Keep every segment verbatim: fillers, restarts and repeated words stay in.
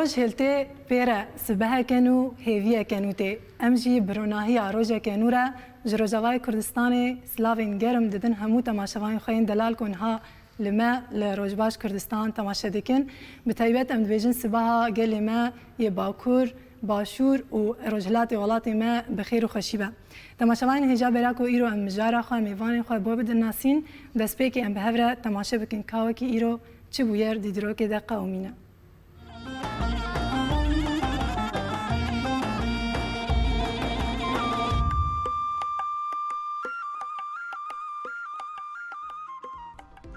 Roj hêltê pê re sibeheke nû, hêviyeke nû tê. Em jî bi ronahiya rojeke nû re ji Rojavayê Kurdistanê silavên germ didin hemû temaşevayên xwe yên delal ku niha li me li Rojbaş Kurdistan temaşe dikin. Bi taybet em dibêjin sibeha gelê me yê Bakur, Başûr û Rojhilatê welatê me bi xêr û xweşî be. Temaşevanên hêja bera ku îro em mijara xwe, mêvanên xwe bo bidin nasîn, destpêkê em bi hev re temaşe bikin ka wekî îro çi bûyer di dîrokê de qewimîne.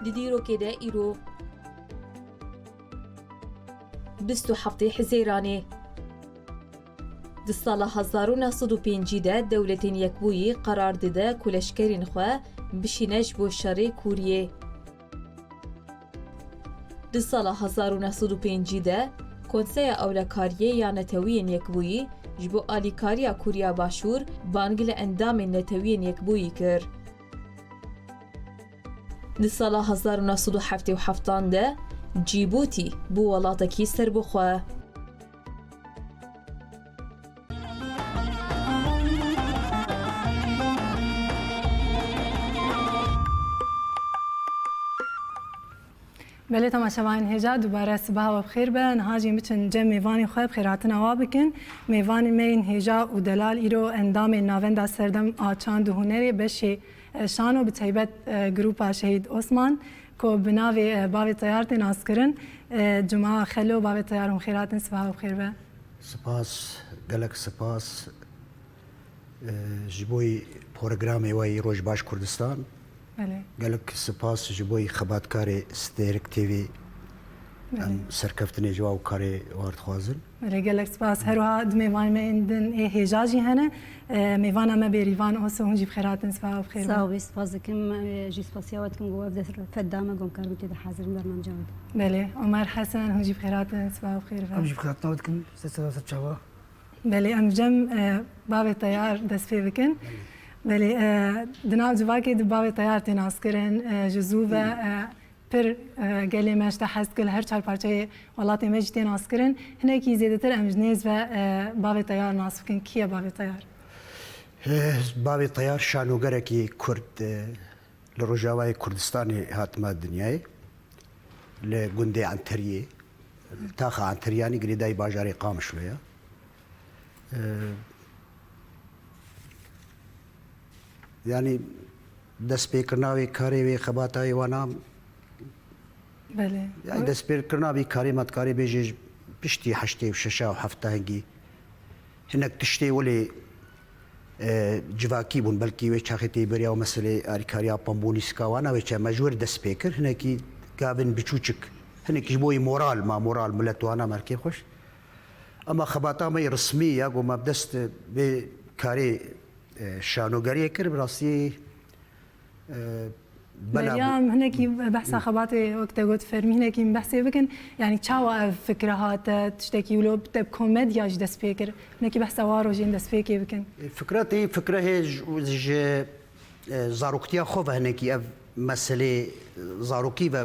Di dîrokê de îro bîst û heftê Hizêranê. Di sala hezar û neh sed û pêncî de Dewletên Yekbûyî qerar dide ku leşkerên xwe bişîne ji bo şerê Kûriyê. Di sala hezar û neh sed û pêncî de Konseya Ewlekariyê ya Netewiyên Yekbûyî ji bo alîkariya Kûriya Başûr bang li endamên Netewiyên Yekbûyî kir. Di sala hezar û neh sed û heftê û heftan de Cîbûtî bû welatekî serbixwe. Belê temaşevanên hêja, dubare sibeha we bi xêr be. Niha jî em biçin cem mêvanê xwe, bi xêrhatina wa bikin. Mêvanê me yên hêja û delal îro endamên Navenda Serdem a Çand û Hunerê beşê, e, şano, bi taybet, e, grupa Şehîd Osman ku bi navê, e, Bavê Teyar tê naskirin. E, Cuma Xelo, Bavê Teyar, hûn xêr hatin, sibeha we bi xêr be. Spas, gelek spas. Ji bo programê we yî Rojbaş Kurdistan. Belê. Gelek spas ji bo xebatkarê Stêrik T V. Belê. Em serkeftinê ji we û karê we dixwazin. Belê, gelek spas. Her wiha du mêvanê me yên din ê hêja jî hene. E, mêvana me Bêrîvan Oso, hûn jî bi xêr hatin, sibeha we bi xêr be. Sax bî, spas dikim. E, jî spasiya we dikim ku ev derfet da me, ku em karibin tê de hazir in bernameca we. Belê, Omer Hesen, hûn jî bi xêr hatin, sibeha we bi xêr be. Em jî bi xêr hatina we dikim, ser ser çava. Belê, em cem, e, Bavê Teyar dest pê bikin. Belê, e, di nav civakê de Bavê Teyar tê naskirin, e, ji zû ve, e, pir, e, gelê me ji te hez dike, li her çar parçeyê welatê me jî tê naskirin. Hinekî zêdetir em ji nêz ve, e, Bavê Teyar nas bikin. Kî ye Bavê Teyar? E, Bavê Teyar şanogerekî Kurd, e, li Rojavayê Kurdistanê hatime dinyayê, li gundê Enteriyê, taxa Enteriyanî girêdayî bajarê Qamişlo ye. Ee, yanî destpêkirina wê karê wê xebata wê wana Belê. Yani destpêkirina vî karê me dikarê bêjê ji piştî heştê û şeş û hefta hingî hinek tiştê welê, e, civakî bûn. Belkî wê çaxê tê beriya û meselê alîkariya pambûnîska wana wê çe me ji wir dest pê kir. Hinekî gavên biçûçik, hinek ji bo yî moral ma, moral milet wana me kê xweş. Ema xebata me yê resmî ya ku me bi dest vê karê, e, şanogeriyê kir, bi rastî, e, bela bû. Meryem, hinekî behsa xebatê, wek te got, fermî hinekî min behsê bikin. Yanî çawa ev fikre hate, tiştekî wilo te bi komedya jî dest pê kir? Hinekî behsa wa rojên destpêkê bikin. E, fikra te, fikra hê ji, ji, e, zaroktiya xwe ve hinekî ev meselê, e, zarokî ve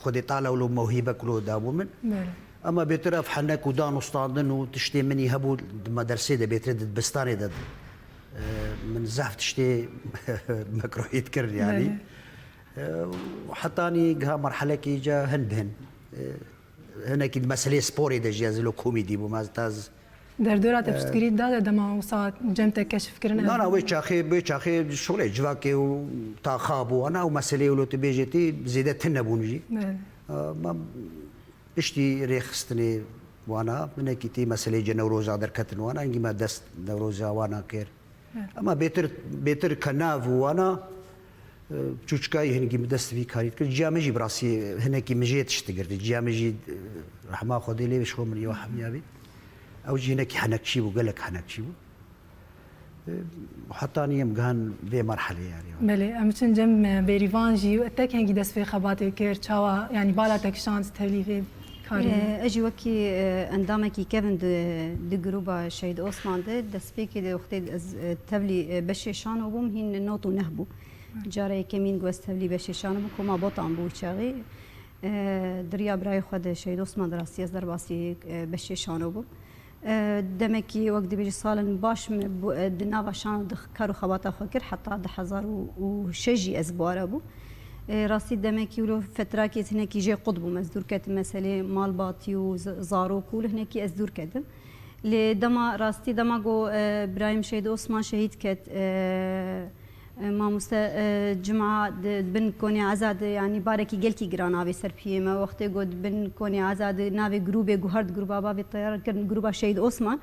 Xwedê Teala wilo mewhîbek wilo dabû min. Belê. Ema bêtir ev henek û dan û standin û tiştê min î hebû di medersê de, bêtir di dibistanê de, e, min zehf tiştê mekruhî dikir yanî. Belê. E, hetanî giha merhelekê ca hin bi hin. E, hinekî di meseleyê sporê de jî ez wilo komîdî bûm. Ez taz Derdora te, e, piştgirî da de dema wisa cem te keşf kirin? Na, na, wê çaxê, wê çaxê şolê civakê û taxa bû, ana û meselê wilo tu bêjê tê zêde tune bûn jî. Belê. E, ma piştî rêxistinê wana, hinekî tê meselê ce Newroza derketin wana, hingî me dest Newroza wana kir. Evet. Ema bêtir, bêtir ke nav û wana, e, çûçikayî hingî min dest vî karî dikir. Ciya min jî bi rastî hinekî min jê tişt digirtî. Ciya min jî, e, rehma Xwedê lê be, ji xwe min yew hemiya bî. Ew jî hinekî henekçî bû, gelek henekçî bû. E, heta nî em gihan vê merhelê yanî. Belê, em çin cem, e, Bêrîvan jî tek hingî dest vê xebatê kir, çawa, yanî bala te kişand tevlî vê karî? E, ez jî wekî, e, endamekî kevin di, di grûba Şehîd Osman de destpêkê de wextê ez, e, tevlî, e, beşê şano bûm, hîn not û neh bû. Cara yekemîn ku ez tevlî beşê şano bûm, koma Botan bû çaxê. E, di riya birayê xwe de Şehîd Osman de rastî ez derbasî, e, beşê şano bûm. E, demekî wek dibêjî salên baş min bû, e, di nava şano de kar û xebata xwe kir, heta du hezar û şeş jî ez bi wara bûm. E, rastî demekî wilo fetrakê hinekî jê qut bûm, ez dûr ketim meselê malbatî û z-, zarok û li hinekî ez dûr ketim. Lê dema rastî dema ku, e, birayê min Şehîd Osman şehîd ket, e, e, mamoste, e, Cuma di bin konê eza de, yanî barekî gelkî giran avê ser piyê me. Wextê ku di bin konê eza de navê grûbê guhert, grûba bavê teyar kirin, grûba Şehîd Osman.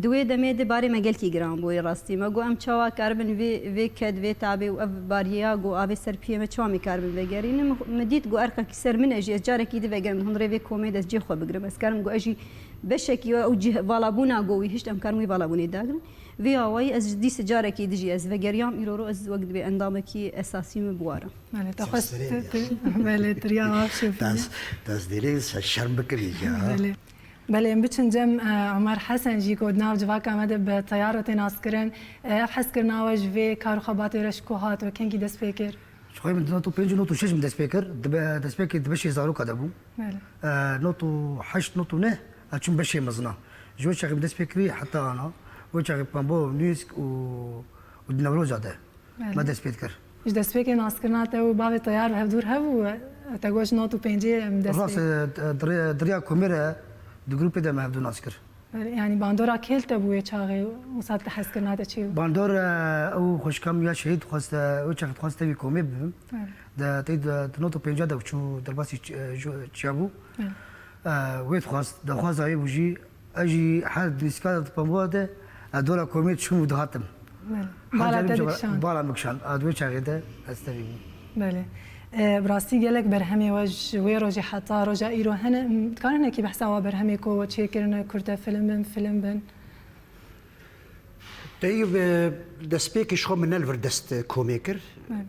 Di wê demê de barê me gelkî giran bûye rastî. Me got, em çawa karibin vê, vê ked, vê tabê û ev bariya ku avê ser piyê me çawa me karibin vegerînin? Min, min dît ku erqekî ser min e jî, ez carekî di vegerim, hûn rê vê komê de ez cihê xwe bigirim. Ez karim ku ez jî beşekî ew cih-, valabûna ku wî hişt, em karin wî valabûnê dagrin. Vê awayî ez ji dîsa carekî dijî ez vegeriyam, îro ro ez wek dibê endamekî esasî min bi war im. Belê, te xwest, Serserê te, ya. Te, belê, tiriya ava şofî. Tas, tas dêrê se şerm bikirî ya. Belê. Belê, em biçin cem, e, Omer Hesen jî ku di nav civaka me de bi teyaro tê naskirin. E, ev hezkirina we ji vê kar û xebatê re ji ku hat, we kengî dest pê kir? Ji xwe min di not û pênc û not û şeş min dest pê kir. Dibe, destpêkê di beşê zaroka de bûm. Belê. E, not û heşt, not û neh, ez çûm beşê mezina. Ji wê çaxê min dest pê kirî heta ana. Wê çaxê pembo, nûsk û, û di Newroza de Belê. me dest pê dikir. Ji destpêkê naskirina te û bavê teyar bi hevdûr hebû, te got ji not û pêncê em dest Rast, pê e, di rê-, di riya komê re di grûpê de me hevdû nas kir. Belê, yanî bandora kê li te bû wê çaxê û wisa di hezkirina te çi bû? Bandor, e, ew xweşika min ya şehîd dixwest, e, wê çaxê dixwest tevî komê bibim. Belê. De, tey de, di not û pênca de çû derbasî ç-, e, ju-, çiya bû. Belê. E, wê dixwest, daxwaza wê bû jî, ez jî her nîska de di pemboya de, e, dora komê diçûm û dihatim. Belê. Her Bala carî te min dikişand. Bala min kişand. A, di wê çaxê de ez tevî bûm. Belê. E, bi rastî gelek berhemê we ji wê rojê heta roja îro hene. Em, dikarin hinekî behsa wa berhemê ku we çêkirine, kurte film bin, film bin? Teyî, e, destpêkê ji xwe min ne li vir dest komê kir. Evet.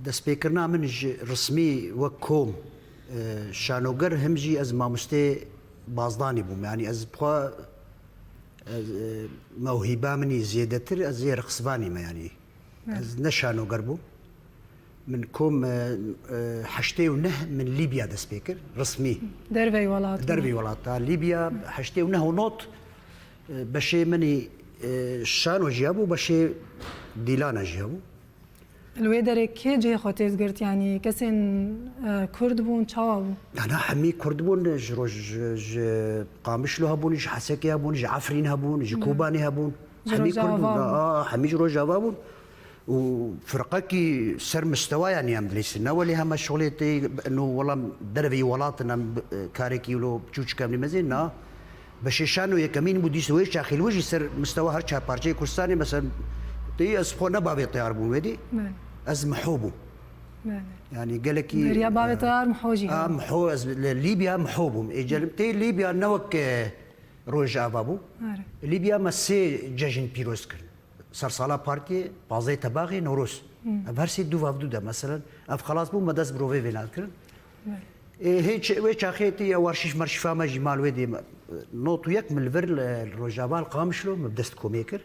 E, destpêkirina min ji rismî wek kom, e, şanoger, him jî ez mamostê bazdanî bûm. Yanî ez bi xwe, ez, e, mewhîba min î zêdetir, ez ê reqsvanî me yanî. Evet. Ez ne şanoger bûm. Min kom, e, e, heştê û neh min Lîbya dest pê kir, resmî. Dervey welat. Dervey welata. Lîbya, heştê û neh û not, e, beşê min î, e, şano jî hebû, beşê dîlana jî hebû. Li wê derê kê cihê xwe tê digirt, yanî kesên, e, kurd bûn, çawa bû? Na, na, hemî kurd bûn, ji roj-, ji, ji Qamişlo hebûn, ji Hesekê hebûn, ji Efrîn hebûn, ji Kobanê hebûn. Ji Hemî kurd bûn. Rojava bûn. A, hemî ji Rojava bûn. Û firqekî ser mistewa, yanî em dilîsin. Ne welê heme şolê tê, no, welam derveyî welat in, em, e, karekî wilo çûçik em nîmezin, na. Beşê şano yekemîn bû, dîsa wê çaxî li wê jî ser mistewa her çar parçeyê Kurdistanê, mesela, tê ez xwe ne bavê teyar bûm wê dî. Belê. Ez miho bûm. Belê. Yanî gelekî, Beriya bavê e, teyar miho jî a, hebû. Miho, ez li Lîbya miho bûm. Ê, celim tê Lîbya ne wek, e, Rojava bû. Are. Lîbya me sê cejin pîroz kirin. Sersala Partiyê, pazdeh Tebaxê, Newroz. Hı. Ev her sê dû vavdû de, meselen, ev xelas bû, me dest bi rovê vê nadikirin. Belê. Ê, hê çi-, wê çaxê tê ya warşîf merşîfa me jî mal wê dê me. Not û yek min li vir li, li Rojava li Qamişlo, me bi dest komê kir.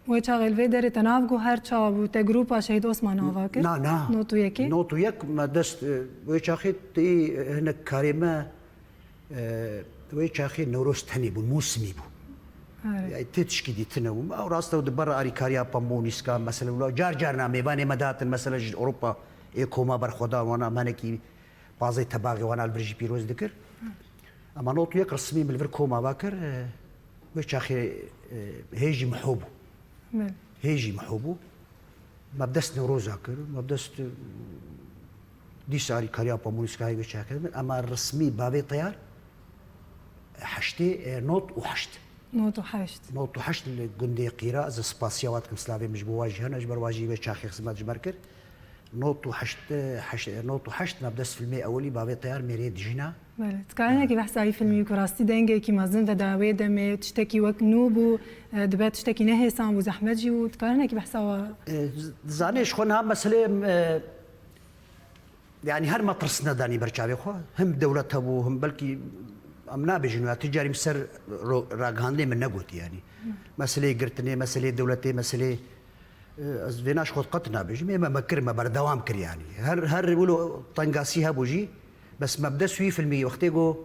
Wê çaxê li vê derê te nav guher çawa bû, te grûpa Şehîd Osman ava kir? Na, na. Not û yekê? Not û yek me dest, e, wê çaxê tê, e, hinek karê me, e, wê çaxê Newroz tenê bûn, mûsimî bû. Are. Ya, tê tişkî dî tune bû. Ew rast ew di ber alîkariya pembo û nîska, mesela, wilo car carna mêvanê me dihatin, mesela, ji Ewropa, ê koma berxwedar wana, me hinekî pazdeh Tebaxê wana li vir jî pîroz dikir. Hı. Ema not û yek resmî min li vir koma va kir, e, wê çaxê, e, hê jî miho bû. Belê. Hê jî miho bû. Me bi dest Newroza kir, me bi dest, e, dîsa alîkariya pembo û nîskayê wê çaxê kirin. Ema resmî bavê teyar, e, heştê, e, not û heşt. Not û heşt. Not û heşt li gundê Qîra, ez ê spasiya wa dikim, silavê min ji bo wa jî hene, ji ber wa jî wê çaxê xizmet ji me re kir. Not û heşt, heşt, not û heşt me bi dest filmê ewilî bavê teyar mêrê dijîna. Belê. Dikarin hinekî behsa wî filmî ku rastî dengekî mezin veda wê demê, tiştekî wek nû bû, e, dibe tiştekî ne hêsan bû, zehmet jî bû. Dikarin hinekî behsa wa E, z-, zanê ji xwe niha meselê, e, yanî her me tirs nedanî ber çavê xwe. Him dewlet hebû, him belkî em nabêjin ya, tu carî min ser ro-, ragihandinê min negotî yanî. Meseleyê girtinê, meseleyê dewletê, meseleyê, e, ez vêna ji xwe qet nabêjim. Ê me, me kir, me berdewam kir yanî. Her, her wilo tengasî hebû jî, Bes mebdes wî filmî wextê got,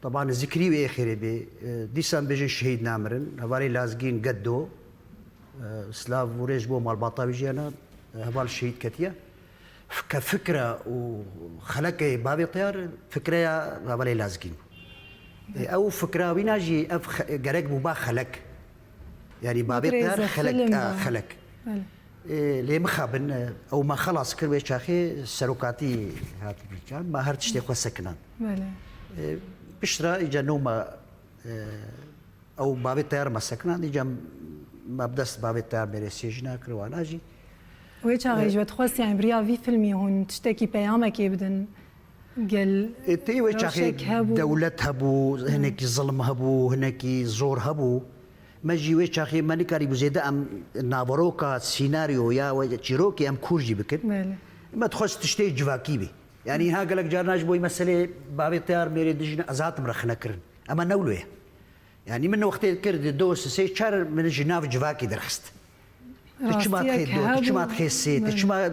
teban zikrî wê ê xêrê bê, e, dîsan bêjin şehîd namirin, hevalê Lazgîn Geddo, e, silav û rêz ji bo malbata wî jiyana, e, heval şehîd ketiye. Ke fikra û xelekê bavê Teyar, fikreya hevalê Lazgîn. E, ew fikra wîna jî ev xe-, gerek bû ba xelek. Yanî bavê Teyar xelek, film e, ba. Xelek. Belê. Ê, lê mixabin, e, ew me xelas kir wê çaxê serokatî hat bîkan. Me her tiştê xwe sekinan. Belê. Ê, piştre îca nû me, e, ew bavê Teyar me sekinan, îca me bi dest bavê Teyar mêrê sê jina kir wana jî. Wê çaxê, e, ji we dixwest, yani, biriya vî filmî hûn tiştekî peyamekê bidin. Gel Ê, tê wê çaxê rewşek hebû. Dewlet hebû, hinekî zilm hebû, hinekî zor hebû. Me jî wê çaxê me nikarîbû zêde em naveroka, sînaryo ya we çîrokê em kûr jî bikin. Belê. Me dixwest tiştê civakî bî. Yanî ha gelek carna ji bo meselê bavê Teyar mêrê dijî ne, ez hatim rexne kirin. Ema ne wilo ye. Yanî min wextê kir di do sisê çar min ji nav civakî derxist. Tu çima dixê do, tu çima dixê sê, tu çima, e,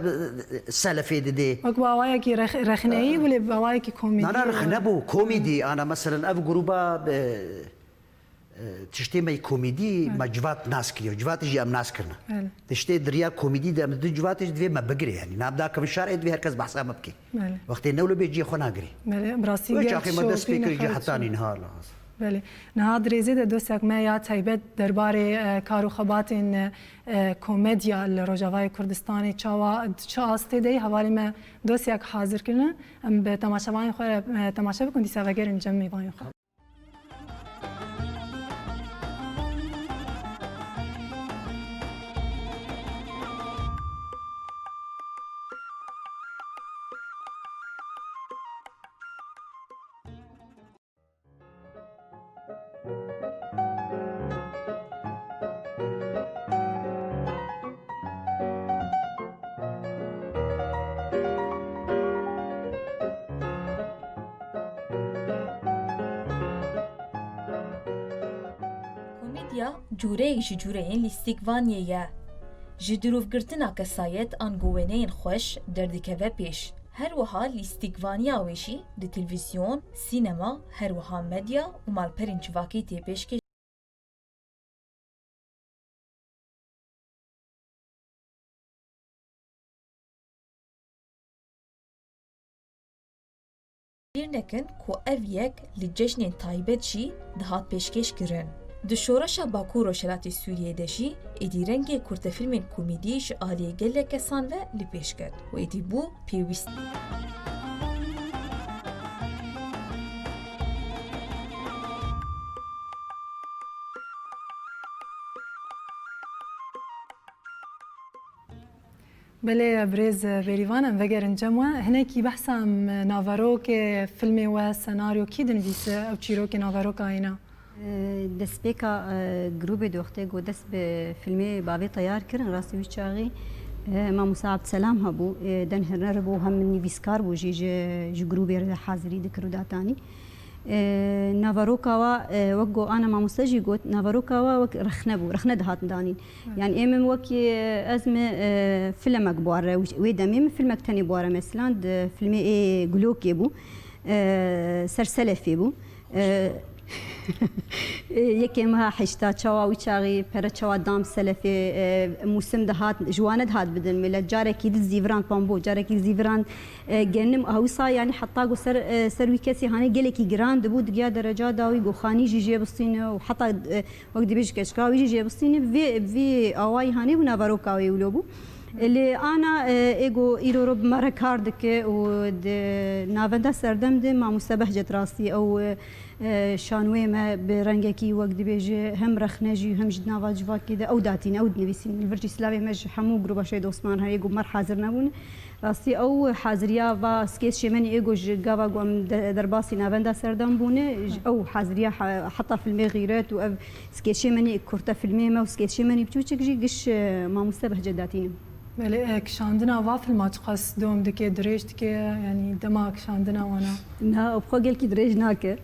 selefê didê? Wek bi awayekî rex-, rexneyî, wê lê bi awayekî komedî. Na, na, rexne bû, komedî. Ana, meselen, ev gruba, e, e, tiştê me komedî, me civat nas kiriyo. Civatê jî em nas kirine. Belê. Tiştê di riya komedî de em di civatê jî divê me bigire, yanî. Nav da kevin şarê divê her kes behsa me bike. Belê. Wextê newlo bê cihê xwe nagirî. Belê, bi rastî Wê gelek çaxê me dest pê şopî kir, nexwe niha ta çû. Niha, la. Belê. Niha di rêzê de dosyek me ya taybet derbarê, e, kar û xebatên, e, komedya li Rojavayê Kurdistanê çawa, di çi astê de ye, hevalê me dosyek hazir kirine. Em bi temaşevanên xwe re, e, temaşe bikin, dîsa vegerin cem mêvanên xwe. Komedya cûreyek ji cûreyên lîstikvaniyê ye. Ji dirûvgirtina kesayet ango wêneyên xweş derdikeve pêş. Her wiha lîstikvaniya wê jî di televîzyon, sînema, her wiha medya û malperên civakî tê pêşkêş. Bîr nekin ku ev yek li cejnên taybet jî dihat pêşkêş kirin. Di şoreşa Bakur Rojhilatê Sûriyê de jî êdî rengê kurtefîlmên komedî ji aliyê gelek kesan ve li pêş ket û êdî bû pêwîst. Belê, birêz Bêrîvan, em vegerin cem we. Hinekî behsa em naverokê filmê we, senaryo kî dinivîse ew çîrokê naveroka wê ne? E, destpêka, e, grûbê doxtê ku dest bi filmê bavê teyar kirin, rastî wî çaxî, e, Mamoste Abdselam hebû, e, denhêner bû, hem nivîskar bû jî, ji, ji grûbê re hazirî dikir û datanî. E, naveroka wa, e, wek ku ana mamoste jî got, naveroka wa wek rexne bû, rexne dihat danîn. Evet. Yani ê min wekî, e, ez mi, e, filmek buare, wê demê min filmek tenê buare, mesela di filmê ê Gulokê bû, e, ser Selefê bû. E, yekê meha heşta çawa wî çaxî pere çawa dam Selefê, e, mûsim dihat, ji wane dihat bidin. Milet carekî di zîviran pambo, carekî zîviran, e, genim, a wisa yani heta ku ser, e, ser wî kesî hanê gelekî giran dibû, digiya dereca da wî ku xanî jî jê bistîne û heta, e, wek dibêje keçika wî jî jê bistîne, vê, vê awayî hanê bû naveroka wê wilo bû. Lê ana, e, ê ku îro ro bi me re kar dike û di navenda serdem de Mamoste Behcet rastî ew, e, e, şanwê me bi rengekî wek dibêje hem rexne jî hem jî di nava civakê de ew datîne, ew dinivîsîne. Li vir jî silavê me ji hemû grûba Şehîd Osman heye ku me re hazir nebûne. Rastî ew haziriya va skêt şêmenê ê ku ji gava ku em de-, derbasî navenda serdem bûne, ji ew haziriya he-, heta filmê Xîret û ev skêt şêmenê kurte filmê me û skêt şêmenî biçûçik jî giş, e, Mamoste Behcet datîne. Belê, e, kişandina va filma çiqas dewam dike, dirêj dike, yanî dema kişandina wana? Na, ew bi xwe gelkî dirêj nake.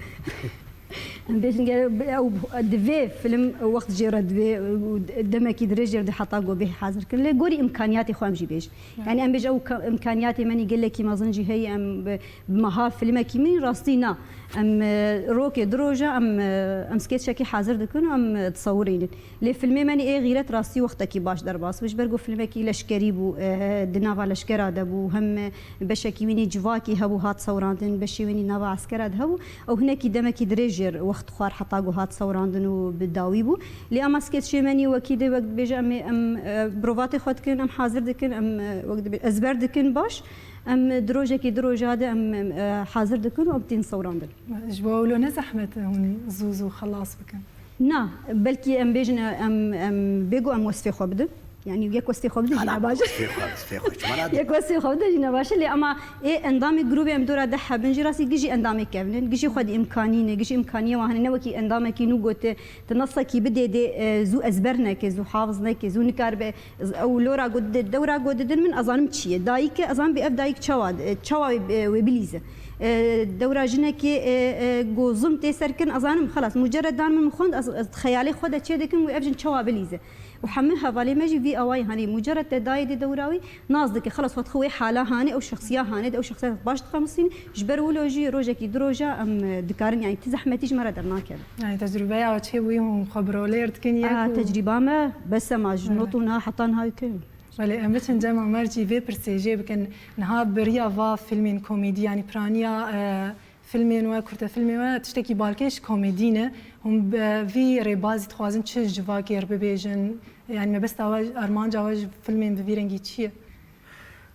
Em bêjin gere ew divê film wext jê re divê û demekî dirêj jê re di heta ku bê hazir kirin. Lê gorî imkaniyatê xwe em jî bêjin. Yani em bêjin ew ka-, imkaniyatê me nî gelekî mezin jî heye, em bi, bi meha filmekî min rastî na. Em, e, rokê du roja em, e, em skeçekî hazir dikin û em, e, disewirînin. Lê filmê me nî ê xîret rastî wextekî baş derbas bû. Ji ber ku filmekî leşkerî bû, e, di nava leşkera de bû, hem, e, beşekî wî nî civakî hebû hat sewrandin, beşê wî nî nava eskera de hebû. Ew hinekî demekî dirêj jê wext xwar heta ku hat sewrandin û bi dawî bû. Lê ema skeçê me nî wekî de wek dibêje em ê, em, e, provatê xwe dikin, em hazir dikin, em, e, wek dibê-, ezber dikin baş. Em di rojekî du roja de em, em, e, hazir dikin û em tên sewrandin. Ji bo ew lo ne zehmet e hûn zû zû xelas bikin? Na, belkî em bêjin, em, em bêgo em wesfê xwe bidin. Yani yek wesfê xwe bidin jî ne baş e. Wesfê xwe, wesfê xwe, çima ne? Yek wesfê xwe bidin jî ne baş e. Lê ema ê endamê grûbê em dora deh hebin jî rastî gijî endamê kevin in. Gijî xwedî imkanî ne, gijî imkaniyê wan hene. Ne wekî endamekî nû gote, tu nesekî bidê dê, e, zû ezber neke, zû hafiz neke, zû nikaribe. Ez, ew lora ku di-, dewra ku didin min, ez zanim çi ye. Dayik e, ez zanim bi ev dayik çawa, e, çawa wê, e, wê bilîze. E, dewra jinekê, e, e, ku zilm tê ser kirin, ez zanim, xelas, mucerred dan min xwend, ez, ez xeyalê xwe de çê dikim wê ev jin çawa bilîze. Û hemû hevalê me jî vî awayî hanê mucerred te dayê dê dewra wî nas dike. Xelas, xwe dixwe wê hala hanê, ew şexsiya hanê de, ew şexsiya baş dixemisîn. Ji ber wilo jî rojekî du roja em, e, dikarin, yani ti zehmetî ji me re dernakeve. Yani tecrûbeya we çêbûyî hûn xwe bi rolêr dikin yek Aha, û tecrîba me bes e, ma ji Evet. not û niha heta niha yê kirin. Belê, em biçin cem Amer jî vê pirsê jê bikin. Niha bi riya va filmên komedî, yanî piraniya, e, filmên we, kurtefilmên we tiştekî balkêş komedî ne. Hûn bi vî rêbazî dixwazin çi ji civakê re bibêjin? Yanî mebesta we, armanca we ji filmên bi vî rengî çi ye?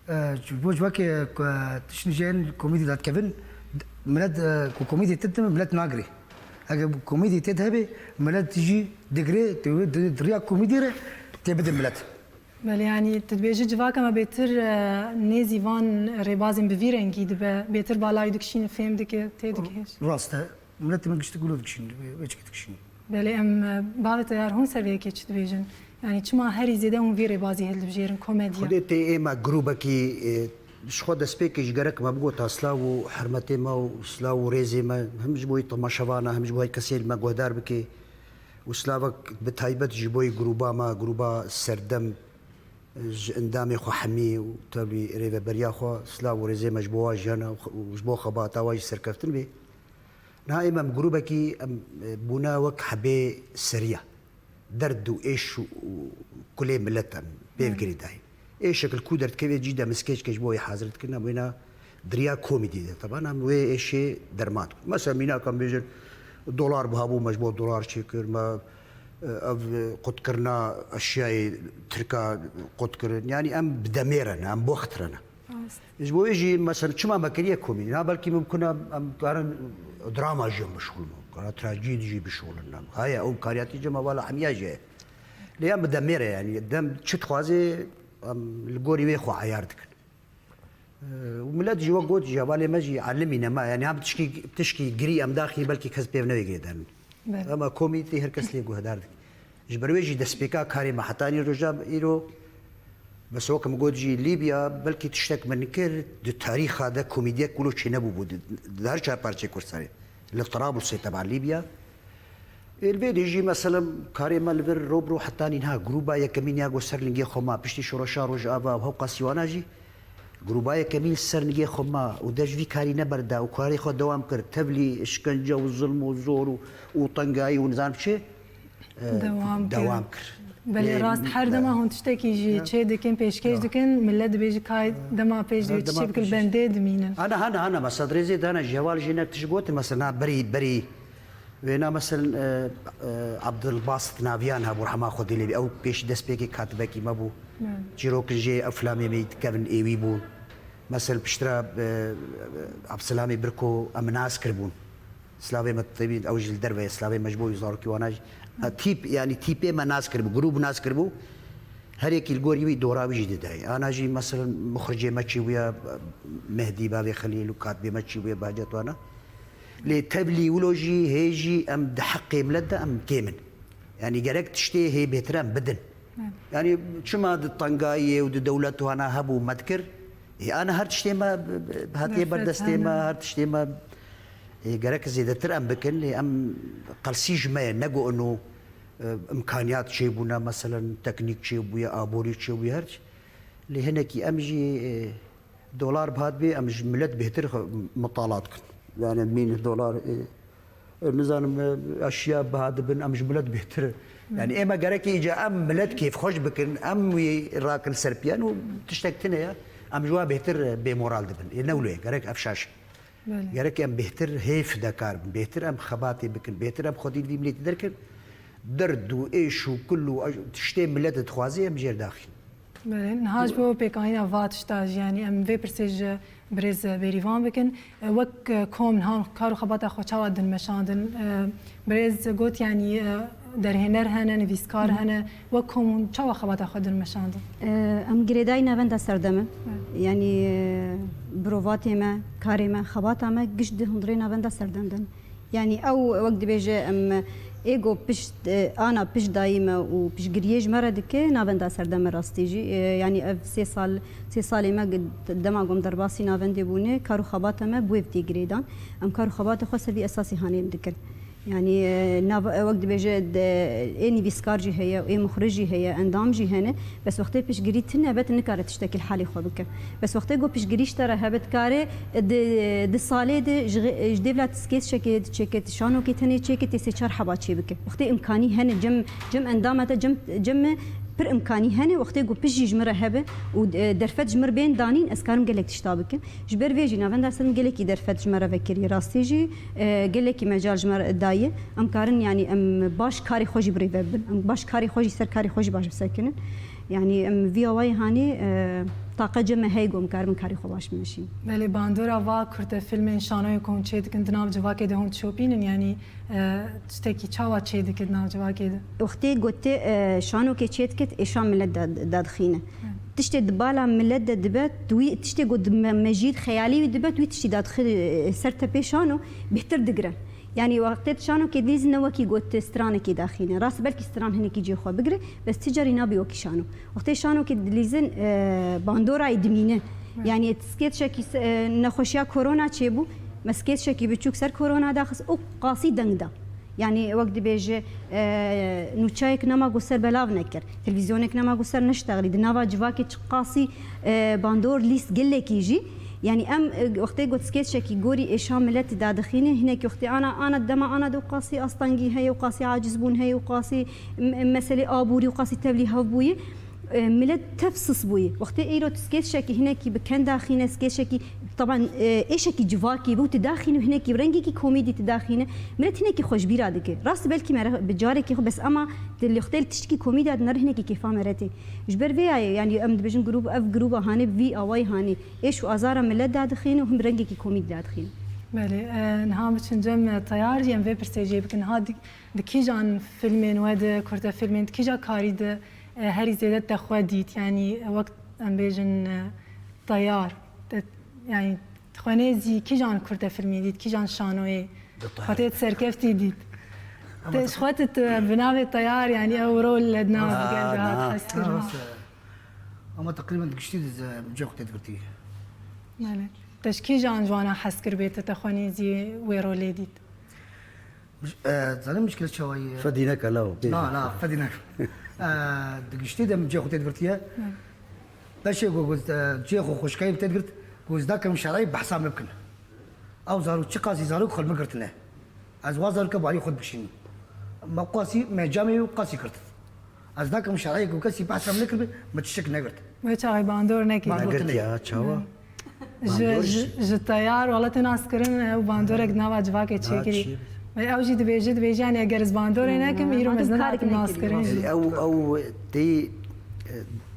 E, ji bo civakê ku tiştên jê yên komedî dadikevin, milet, e, ku komedî tê dibe, milet nagirê. Eger komedî tê de hebe, milet jî digire, tê di, di riya komedî re tê bide milet. Belê, yanî tu dibêjî civaka me bêtir, e, nêzî van rêbazên bi vî rengî dibe, bêtir balayî dikişîne, fêm dike, tê dikihêj. Rast e. Miletê me giştik wilo dikişîne, wê çikî dikişîne. Belê, em, e, bavê te yar hûn ser vê yekê çi dibêjin? Yanî çima herî zêde hûn vî rêbazî hildibijêrin, komedya? Xwedê tê ê me grûbekî, e, ji xwe destpêkê ji gerek me bigota silav û hermetê me û silav û rêzê me hem ji bo wî temaşevana hem ji bo her kesê li me guhdar bike û silavek bi taybet ji bo wî grûba me, grûba Serdem, ji endamê xwe hemî û tevlî rêveberiya xwe silav û rêzê me ji bo wa jiyana û ji bo xebata wa jî serkeftin bê. Niha ê me em grûbekî em, e, bûne wek hebê seriya. Derd û êş û, û kulê milet em pêv girîdayî. Êşek li ku derdikeve cî de em skeçkê ji bo wê hazir dikin, em wêna di riya komedî de. Teban em wê êşê derman dikin. Mesela mînak em bêjin dolar buha bû, me ji bo dolar çêkir, me, e, ev, e, qutkirina eşyayê tirka qut kirin. Yanî em bi demê re ne, em bi wext re ne. Rast. Ji bo wê jî mesela çima me kiriye komedî? Na belkî mimkun e em karin drama jî em bişuxulin, karin trajîdî jî bişuxulin. Heye ew kariyatî cem hevala hemiya jî heye. Lê em bi demê re yanî dem çi dixwaze em li gorî wê xwe eyar dikin. Û milet jî wek got jî hevalê me jî elimî nema. Yanî em tişkî, tişkî girî em daxî belkî kes pêv newê girêdarin. Belê. Ema komîtî her kes lê guhdar dike. Ji ber wê jî destpêka karê me heta nî roja îro, mesela wek min got jî Lîbya belkî tiştek min kir di tarîxa de komîdiyek wilo çênebûbû di, di her çar parçeyê Kurdistanê. Li Trablusê teba Lîbya. Ê li vê de jî mesela karê me li vir robro heta nî niha grûba yekemîn ya ku ser lingê xwe ma piştî şoreşa Rojava û hewqa Sîwana jî Grûba yekemîn li ser nigê xwe ma û dest ji vî karî neberda û karê xwe dewam kir. Tevlî işkence û zilm û zor û, û tengayî û nizam çi, e, Dewam kir. dewam kir. Belê, Ê, rast, her dema hûn tiştekî jî Ya. çê dikin, pêşkêş Ya. dikin, millet dibêje kay dema pêş Her dibê dema çiçê bikir pêşkêş. bendê dimînin. Ana, ana, ana, mesela rêzê dana ji heval jê nek tişt gotin, mesela na berî, berî Wêna, meselen, e, e, Abdulbasit Naviyan hebû, rehma Xwedê lê bî. Ew pêşî destpêkê katibekî me bû. Evet. Çîrokin jê eflamê me dikevin êwî bûn. Mesel piştre, e, e, Abdulselamê Birko em nas kiribûn. Silavê me tebî, ew jî li derve ye, silavê me ji bo wî zarokî wana jî. E, tîp, yanî tîpê me nas kiribû, grûb nas kiribû. Her yekî li gorî wî dora wî jî dide. Ana jî, meselen, muxricê me çi bûye, Mehdî, bavê Xelîl û katibê me çi bûye, Bahcet wana. Lê tevlî wilo jî hê jî em di heqê milet de em kêm in. Yanî gerek tiştê hê bêtir em bidin. Evet. Yanî çima di tengayê û di dewlet wana hebû me dikir? Ê, ana her tiştê me b-, b-, hatiye Berfet ber destê me, hene. her tiştê me. Ê, gerek zêdetir em bikin, lê em qelsî ji me ye, ne ku ino, e, imkaniyat çêbûne, meselen teknîk çêbûye, aborî çêbûye, her çi. Lê hinekî em jî, e, dolar biha dibê, em ji milet bêhtir xwe mitala dikin. Yani mîn dolar, e, e, nizanim, e, eşya biha dibin, em ji milet bêhtir. Yani ê me gerekê îca em milet kêfxweş bikin, em wî rakin ser piyan û tiştek tune ye, em ji wa bêhtir, e, bêmoral dibin. Ê ne wilo ye, gerek ev şaş. Belê. Gerek em bêhtir hêf dekar bin, bêhtir em xebatê bikin, bêhtir em xwedî li vî miletî derkin. Derd û êş û kul û aj-, tiştê milet dixwazê em jêr daxîn. Belê, niha ji bo pêkanîna va tişta jî, yanî em vê pirsê ji birêz Bêrîvan bikin. E, wek, e, kom niha kar û xebata xwe çawa din meşandin? E, birêz got, yanî, e, derhêner hene, nivîskar hene. Wek kom hûn çawa xebata xwe din meşandin? E, em girêdayî navenda serdem in. Evet. Yanî, e, birovatê me, karê me, xebata me giş di hundirê navenda serdem din. Yanî ew wek dibêje, em ê ku pişt, e, ana pişt dayî me û piştgiriyê ji me re dike, navenda serdem e rastî jî. E, yanî ev sê sal, sê salê me gi-, dema ku em derbasî navendê bûne, kar û xebata me bi wê tê girêdan. Em kar û xebata xwe ser vî esasî hanê em dikin. Yanî, e, nav-, e, wek dibêje, de, ê nivîskar jî heye, ê muxrij jî heye, endam jî hene. Bes wextê piştgirî tune be, tu nikare tiştekî li halê xwe bike. Bes wextê ku piştgirî ji te re hebe, dikare, e, di, di salê de ji xê-, ji dêvla tiskê çêke, çêke, şanokê tenê çêke, tê sê çar heba çê bike. Wextê imkanî hene, cem, cem endama te, cem, cem me pir imkanî hene, wextê ku pişt jî ji min re hebe û, e, derfet ji min bên danîn, ez karim gelek tişta bikim. Ji ber vê jî navenda ser gelekî derfet ji me re vekiriye. Rastî jî, e, gelekî mecal ji me re daye. Em karin, yanî em baş karê xwe jî bi rê ve bibin. Em baş karê xwe jî ser karê xwe jî baş bisekinin. Yanî em vî awayî hanî, e, taqe cem me heye ku em karibin karê xwe baş bimeşînin. Belê, bandora va kurte filmên şanoyê ku hûn çê dikin di nav civakê de hûn dişopînin, yanî, e, tiştekî çawa çê dike di nav civakê de? Wextê gote, e, şanokê çê dike, êşa milet da-, dadixîne. Tiştê di bala milet de dibe, tu wî tiştê ku di me-, mejiyê xeyalî wî dibe, tu wî tiştî dadixî, e, ser tepê şano, bêhtir digire. Yanî wextê tu şanokê dilîzî ne wekî got stranekê daxîne. Rast belkî stran hinekî cihê xwe bigire, bes ti carî nabe wekî şano. Wextê şanokê dilîzin, e, bandorayê dimîne. Yanî tiskê tişekî se-, e, nexweşiya korona çêbû, me tiskê tişekî biçûk ser korona daxist û qasî deng da. Yanî wek dibêje, e, nûçeyek nema ku ser belav nekir, televîzyonek nema ku ser neştexilî, di nava civakê çi qasî, e, bandor lîst gelekî jî. Yanî em, e, wextê ku tiskê tişekî gorî êşa miletî dadixîne, hinekî wextê ana, ana dema ana de û qasî astengî heye û qasî acizbûn heye û qasî m-, meselê aborî û qasî tevlî hev bûye. E, milet tev sis bûye. Wextê îro tu skeçekî hinekî bi ken daxîne, skeçekî, taban, e, êşekî civakî bû, tu daxîne û hinekî bi rengekî komîdî tu daxîne, milet hinekî xwe ji bîra dike. Rast belkî mere bi carekî xwe, bes ema tu li wextê li tiştekî komîdî hatine re hinekî kêfa me re tê. Ji ber vê yayê, yanî em dibêjin grûb, ev grûba hanê bi vî awayî hanê êş û azara milet dadixîne û him bi rengekî komîdî dadixîne. Belê, e, niha biçin cem, e, teyar jî em vê pirsê jê bikin. Niha di, di kîjan filmên we de, kurte filmên, di kîja karî de, e, herî zêde te xwe dît, yanî wek em bêjin, e, teyar, te, yanî xwe nêzî kîjan kurte filmî dît, kîjan şanoyê xwe tê serkeftî dît? Te ji xwe tu, tu bi navê teyar, yanî ew rol li nav gel de hat hezkirin? Ama teqrîben di giştî de cihê xwe tê digirtî. Belê. Te ji kîjan ji wana hez kir bê te, te xwe nêzî wê rolê dît? Zanî mişkil çawa ye? Fedî neke law. Na, na, fedî neke. E, di giştî de min cihê xwe tê digirtiye. Beşê ku, ku, e, cihê xwe xweşkayî min tê digirt, ku ez nakim şerayî behsa me bikin. Ew zarok çiqasî zarok xwe li min girtine. Ez wa zaroka bi alî xwe dibişînim. Me qasî, me camê wî qasî girtin. Ez nakim şerayê ku kesî behsa min nekiribî, min tiştek negirt. Wê çaxê bandor nekî. Bandor tune. Negirtiye, çawa? Ji, ji, ji teyar, wela tê naskirin, ew bandorek di nava civakê çêkirî. Ew jî dibêje, dibêje, yanî eger ez bandorê nekim, îro me ez nenatim naskirin jî. Ew, ew tê, e,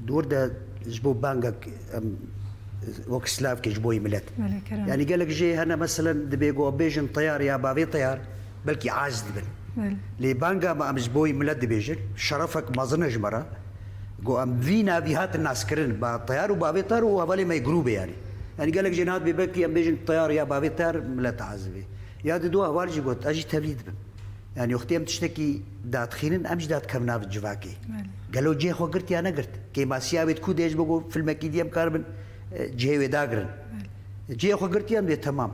dor de ji bo bangek, em, wek slavkê ji bo yê milet. Belê, kerem. Yanî gelek jê hene, meselen, dibê ku bêjin teyar ya bavê teyar, belkî aciz dibin. Belê. Lê banga me em ji bo yê milet dibêjin, şerefek mezin e ji me re. Ku em vî navî hatin naskirin, ba teyar û bavê teyar û hevalê me yê grûbê yanî. Yanî gelek jê niha dibê belkî em bêjin teyar ya bavê teyar, milet aciz bê. Ya di dua heval jî got, ez jî tevlî dibim. Yanî wextê em tiştekî dadixînin, em jî dadikevin nav civakê. Belê. Gelo cihê xwe girt ya negirt? Kêmasiya wê di ku de ji bo ku filmekî dî em karibin, e, cihê wê dagirin. Belê. Cihê xwe girt ya em dê temam.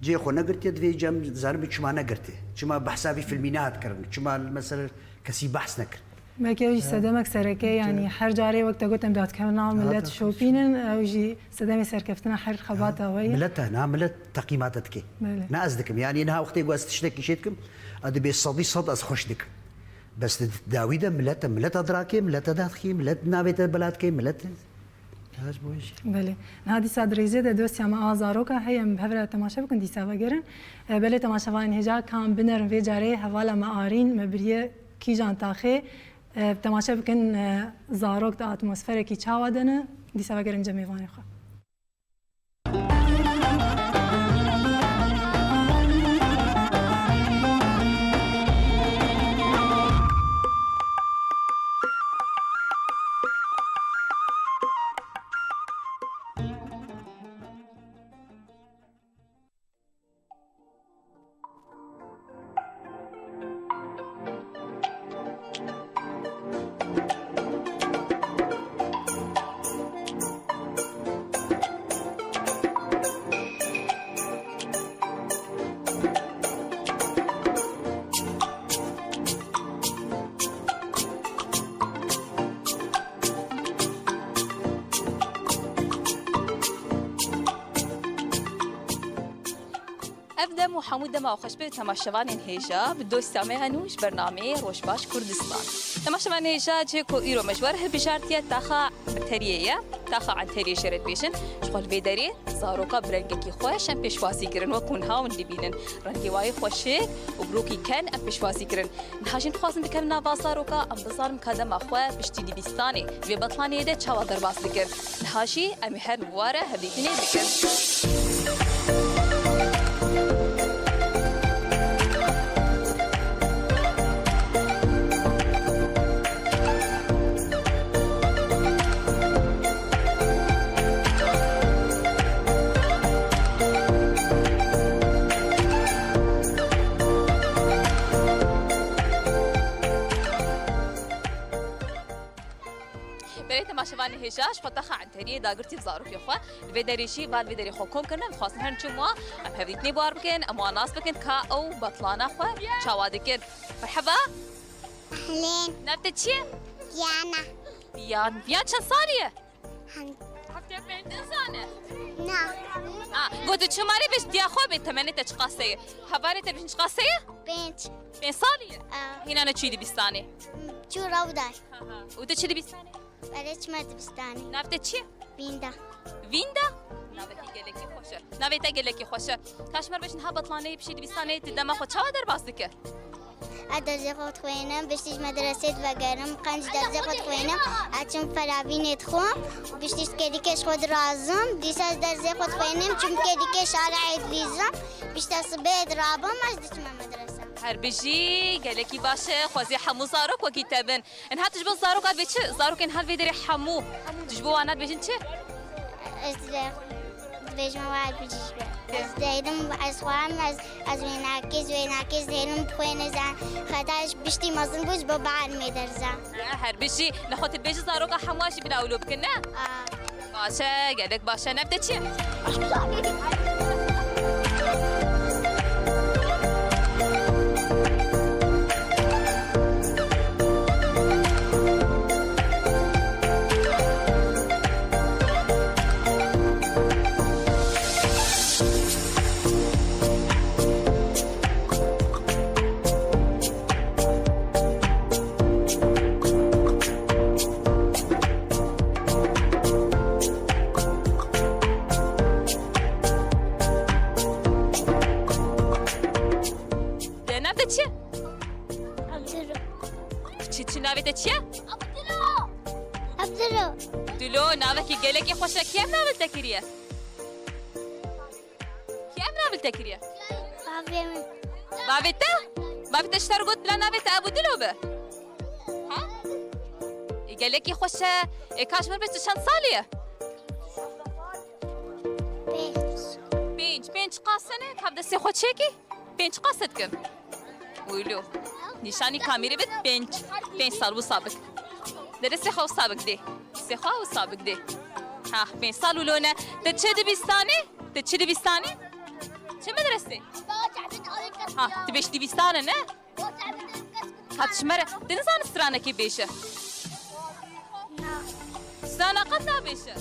Cihê xwe negirtiye, divê cem zanim çima negirtiye. Çima behsa vî filmî nehat kirin? Çima mesela kesî behs nekir? Belkî ew jî sedemek sereke, yanî her carê wek te got em dadkevina Ha, milet tabii. şopînin, ew jî sedemê serkeftina her xebata we ye. Milet e, niha milet teqîmate dike. Belê. Ne ez dikim. Yanî niha wextê ku ez tiştekî çê dikim, ez dibê sedî sed ez xweş dikim. Bes di dawî de milet e, milet e dirake, milet e dadxî, milet navê te bela dike, milet Her boş. Belê. Niha dîsa di rêzê de dosya me a zaroka heye, em bi hev re temaşe bikin, dîsa vegerin. E, belê temaşevanên hêja, ka em binerin vê carê hevala me Arîn, me biriye kîjan taxê. E, temaşe bikin, e, zarok di atmosferekî çawa de ne, dîsa vegerin cem mêvanê xwe. Ev dem û hemû dema xweş be temaşevanên hêja, bi dosta me ya nû ji bernameyê Roj Baş Kurdistan. Temaşevanên hêja, cihê ku îro me ji we re hilbijartiye taxa Enteriyê ye. Taxa Enteriyê jê re dibêjin, ji xwe li vê derê zaroka bi rengekî xweş em pêşwazî kirin, wek hûn ha hûn dibînin. Rengê wayê xweşik û birokî ken em pêşwazî kirin. Niha jî dixwazin dikevin nava zaroka, em bizanin ka dema xwe piştî dibistanê vê betlaneyê de çawa derbas dikin. Niha jî em ê herin bi we re hevdîtinê bikin. Belê temaşevanê hêja, ji xwe taxa Enteriyê dagirtî bi zarokê xwe. Li vê derê jî, va li vê derê xwe kom kirine, em dixwazin herin çûn wa, em hevdîtinê bi war bikin, em wan nas bikin ka ew betlana xwe çawa dikin. Merheba. Ehlên. Nav te çi ye? Viyana. Viyan. Viyan çend salî ye? Hem- Heftê pênc nizane? Na. A, got tu çi malê bêj diya xwe bê temenê te çiqas heye? Hevalê te bêjin çiqas heye? Pênc. Pênc salî ye? A. Hîna ne çûyî dibistanê? Çû rewday. Ha, ha. Û tu çi dibistanê? Belê çima dibistanê. Nav te çi ye? Vînda. Vînda? Navekî gelekî xweş e. Navê te gelekî xweş e. Ka ji me re bêjin ha betlaneyê piştî dibistanê tu dema xwe çawa derbas dike? Ez dersê xwe dixwînim, piştî ji medresê divegerim, qenc dersê xwe dixwînim, ez çim feravînê dixwim, piştî ji kedîkê ji xwe dirazim, dîsa ez dersê xwe dixwînim, çim kedîkê şarê dilîzim, pişta sibê dirabim, ez diçime medrese. Her bijî, gelekî baş e, xwezî hemû zarok wekî te bin. Niha tu ji bo zaroka dibê çi? Zarokên hal vê derê hemû. Tu ji bo wana dibêjin çi? Ez dibê-, dibêjim wan bijî ji be. Ez dêdim, ez xwarim, ez, ez wênakê, ez wênakê, ez dêdim bixwêne zan. Xeta ji piştî mezin bû, ji bo bialimê derza. Eh, her bijî. Nexwe tu dibêjî zaroka hemû jî bila wilo bikin, ne? A. Baş e, gelek baş e. Nav te çi ye? De nav te çi ye? Abdullah. Çi, çi navê te çi ye? Abdullah. Abdullah. Abdullah, navekî gelekî xweş e. Kî ev navê te kiriye? Kî ev navê te kiriye? Bavê min. Bavê te? Bavê te ji te re got bila navê te Ebûdilo be? Ha? Ê, gelekî xweş e. Ê, ka ji min re bêj tu çend salî ye? Pênc. Pênc. Pênc qas e ne? Ka bi destê xwe çêkî? Pênc qas e dikim. Wilo. Nîşanî kamîrê bid pênc. Pênc sal wisa bik. De destê xwe wisa bik dê. Destê xwe wisa bik dê. Ha, pênc sal wilo ne. Te çi dibistanê? Te çi dibistanê? Çi medresê? Ha, tu bêş dîvîstan e, ne? Hat ji me re, tu nizanî stranekê bêje? Strana qet nabêje?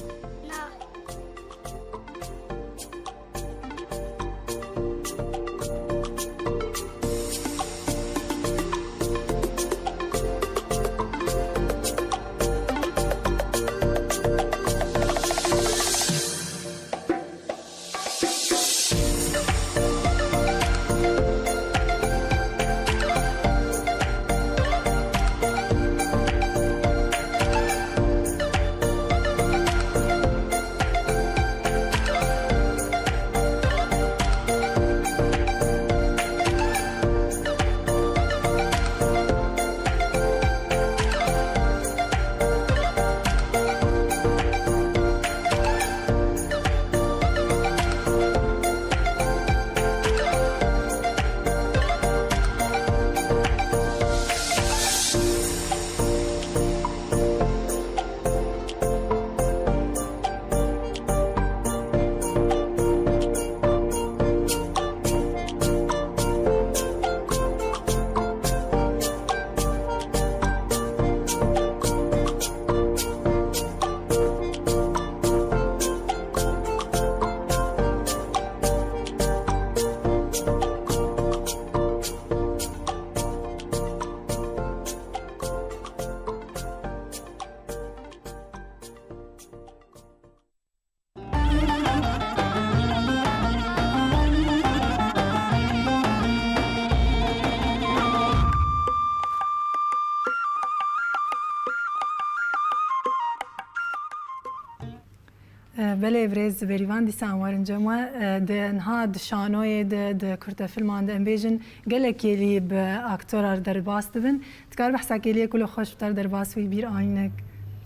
Belê, birêz Berîvan, dîsa em werin cem we. Di niha di şanoyê de, di kurtefilman de, em bêjin gelek kêlî bi aktora re derbas dibin. Dikare behsa kêliyê ku li xweş bi te re derbas wî bîr anîne,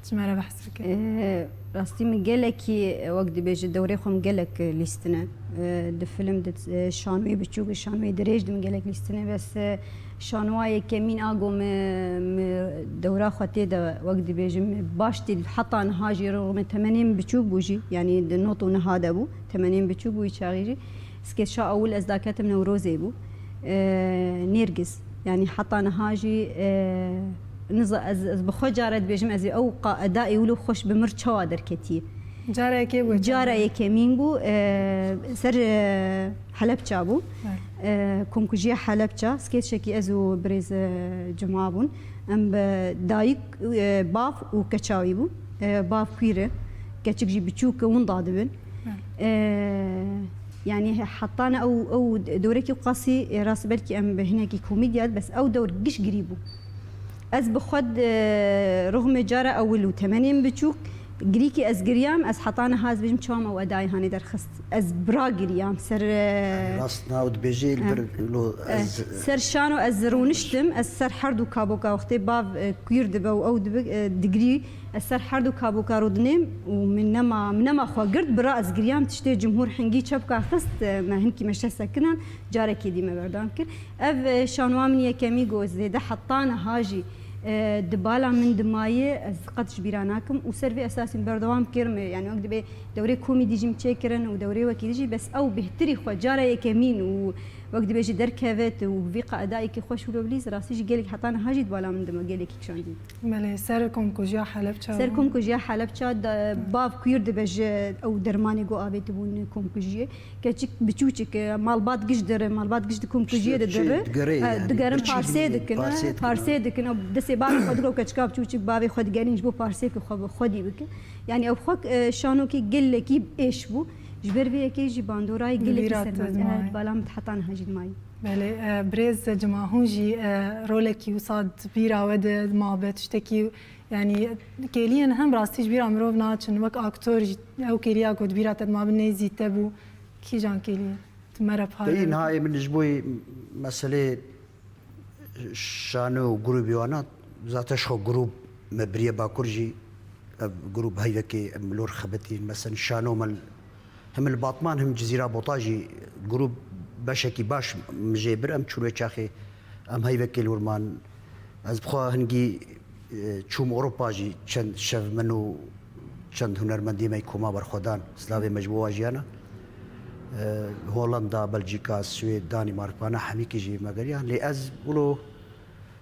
ji me re behs bike? Ee, rastî min gelekî, wek dibêje, dewrê xwe min gelek lîstine. Ee, di film, di, e, şanoyê biçûk, şanoyê dirêj de min gelek lîstine. Bes, e, şanoya yekemîn a ku min, min dewra xwe tê de, wek dibêjim, baş tê, heta niha jî rû min temenê min biçûk bû jî, yanî di not û niha de bû, temenê min biçûk bû wî çaxî jî. Sketça ewil ez daketim Newrozê bû. E, Nêrgiz. Yanî heta niha jî, e, niza-, ez, ez bi xwe care dibêjim, ez ê ew qa-, edayê wilo xweş bi mir çawa derketiye. Cara yekê bû? Cara yekemîn bû, e, ser, e, Helepça bû. Evet. E, komkujiya Helepça, sketchekî ez û birêz, e, Cuma bûn. Em bi dayik, e, bav û keça wî bû. E, bav kwîr e. Keçik jî biçûk e, winda dibin. Evet. E, yanî he-, hetane ew, ew dewrekî qasî, e, rast belkî em bi hinekî komedya, bes ew dewr giş girî bû. Ez bi xwe d-, e, ruxmê cara ewil û temenê min biçûk, girîkî ez giriyam, ez heta niha ez bêjim çawa me ew edayê hanê derxist. Ez bira giriyam ser, e, Rast na û dibêjê li vir lo e, ez ser şano ez rûniştim, ez ser her du kaboka wextê bav, e, kwîr dibe û ew dibe, e, digirî, ez ser her du kaboka rûdinêm û min nema, min nema xwe girt, bira ez giriyam, tiştê cumhur hingî çepka xist, e, me hinkî me şeh sekinan, carekê dî me berdewam kir. Ev, e, şanoya min yekemî got, zêde heta niha jî, e, di bala min dimayê, ez qet ji bîra nakim û ser vê esasî min berdewam kir, min, yanî wek dibê dewrê komîdî jî min çêkirin û dewrê wekî dî jî, bes ew bêhtirî xwe cara yekemîn û wek dibê jî derkevit û vî qadayekî xweş û lolî, rastî jî gelek heta niha jî di bala min dima gelekî kişandî. Belê, ser komkujiya Helepça. Ser komkujiya Helepça de, bav kwîr dibe ji ew dermanê ku avêtibûn komkujiyê. Keçik biçûçik, e, malbat giş dire, malbat giş di komkujiyê de dire. Digerin parsê dikin, parsê dikin. Ew destê bavê xwe digo keçika biçûçik bavê xwe digerîn ji bo parsêkê xwe bi xwedî bikin. Yanî ew xwe, e, şanokê gelekî êş bû. Ji ber vê yekê jî bandorayê gelekî sermand. Evet, bala min heta niha jî dimayî. Belê, e, birêz Cima, hûn jî, e, rolekî wisa di bîra we de mabe, tiştekî, yanî kêliyên hem rastî ji bîra mirov naçin. Wek aktor jî ew kêliya ku di bîra te dimabe nêzî te bû. Kîjan kêliyê? Tu me re parve bike. Teyî niha ê min ji bo meselê şano û grûbê wana, zaten ji xwe grûb me biriye Bakur jî, ev grûb heyvekê em li wir xebitîn. Mesela şano me him li Batman him Cizîra Bota jî grûb beşekî baş min jê bir, em çûn wê çaxê em heyvekê li wir man. Ez bi xwe hingî, e, çûm Ewropa jî, çend şev min û çend hunermendê me yî koma berxwedan, silavê me ji bo wan jiyana. Holanda, Belcîka, Swêd, Danîmark, vana hemîkî jî me geriyan. Lê ez wilo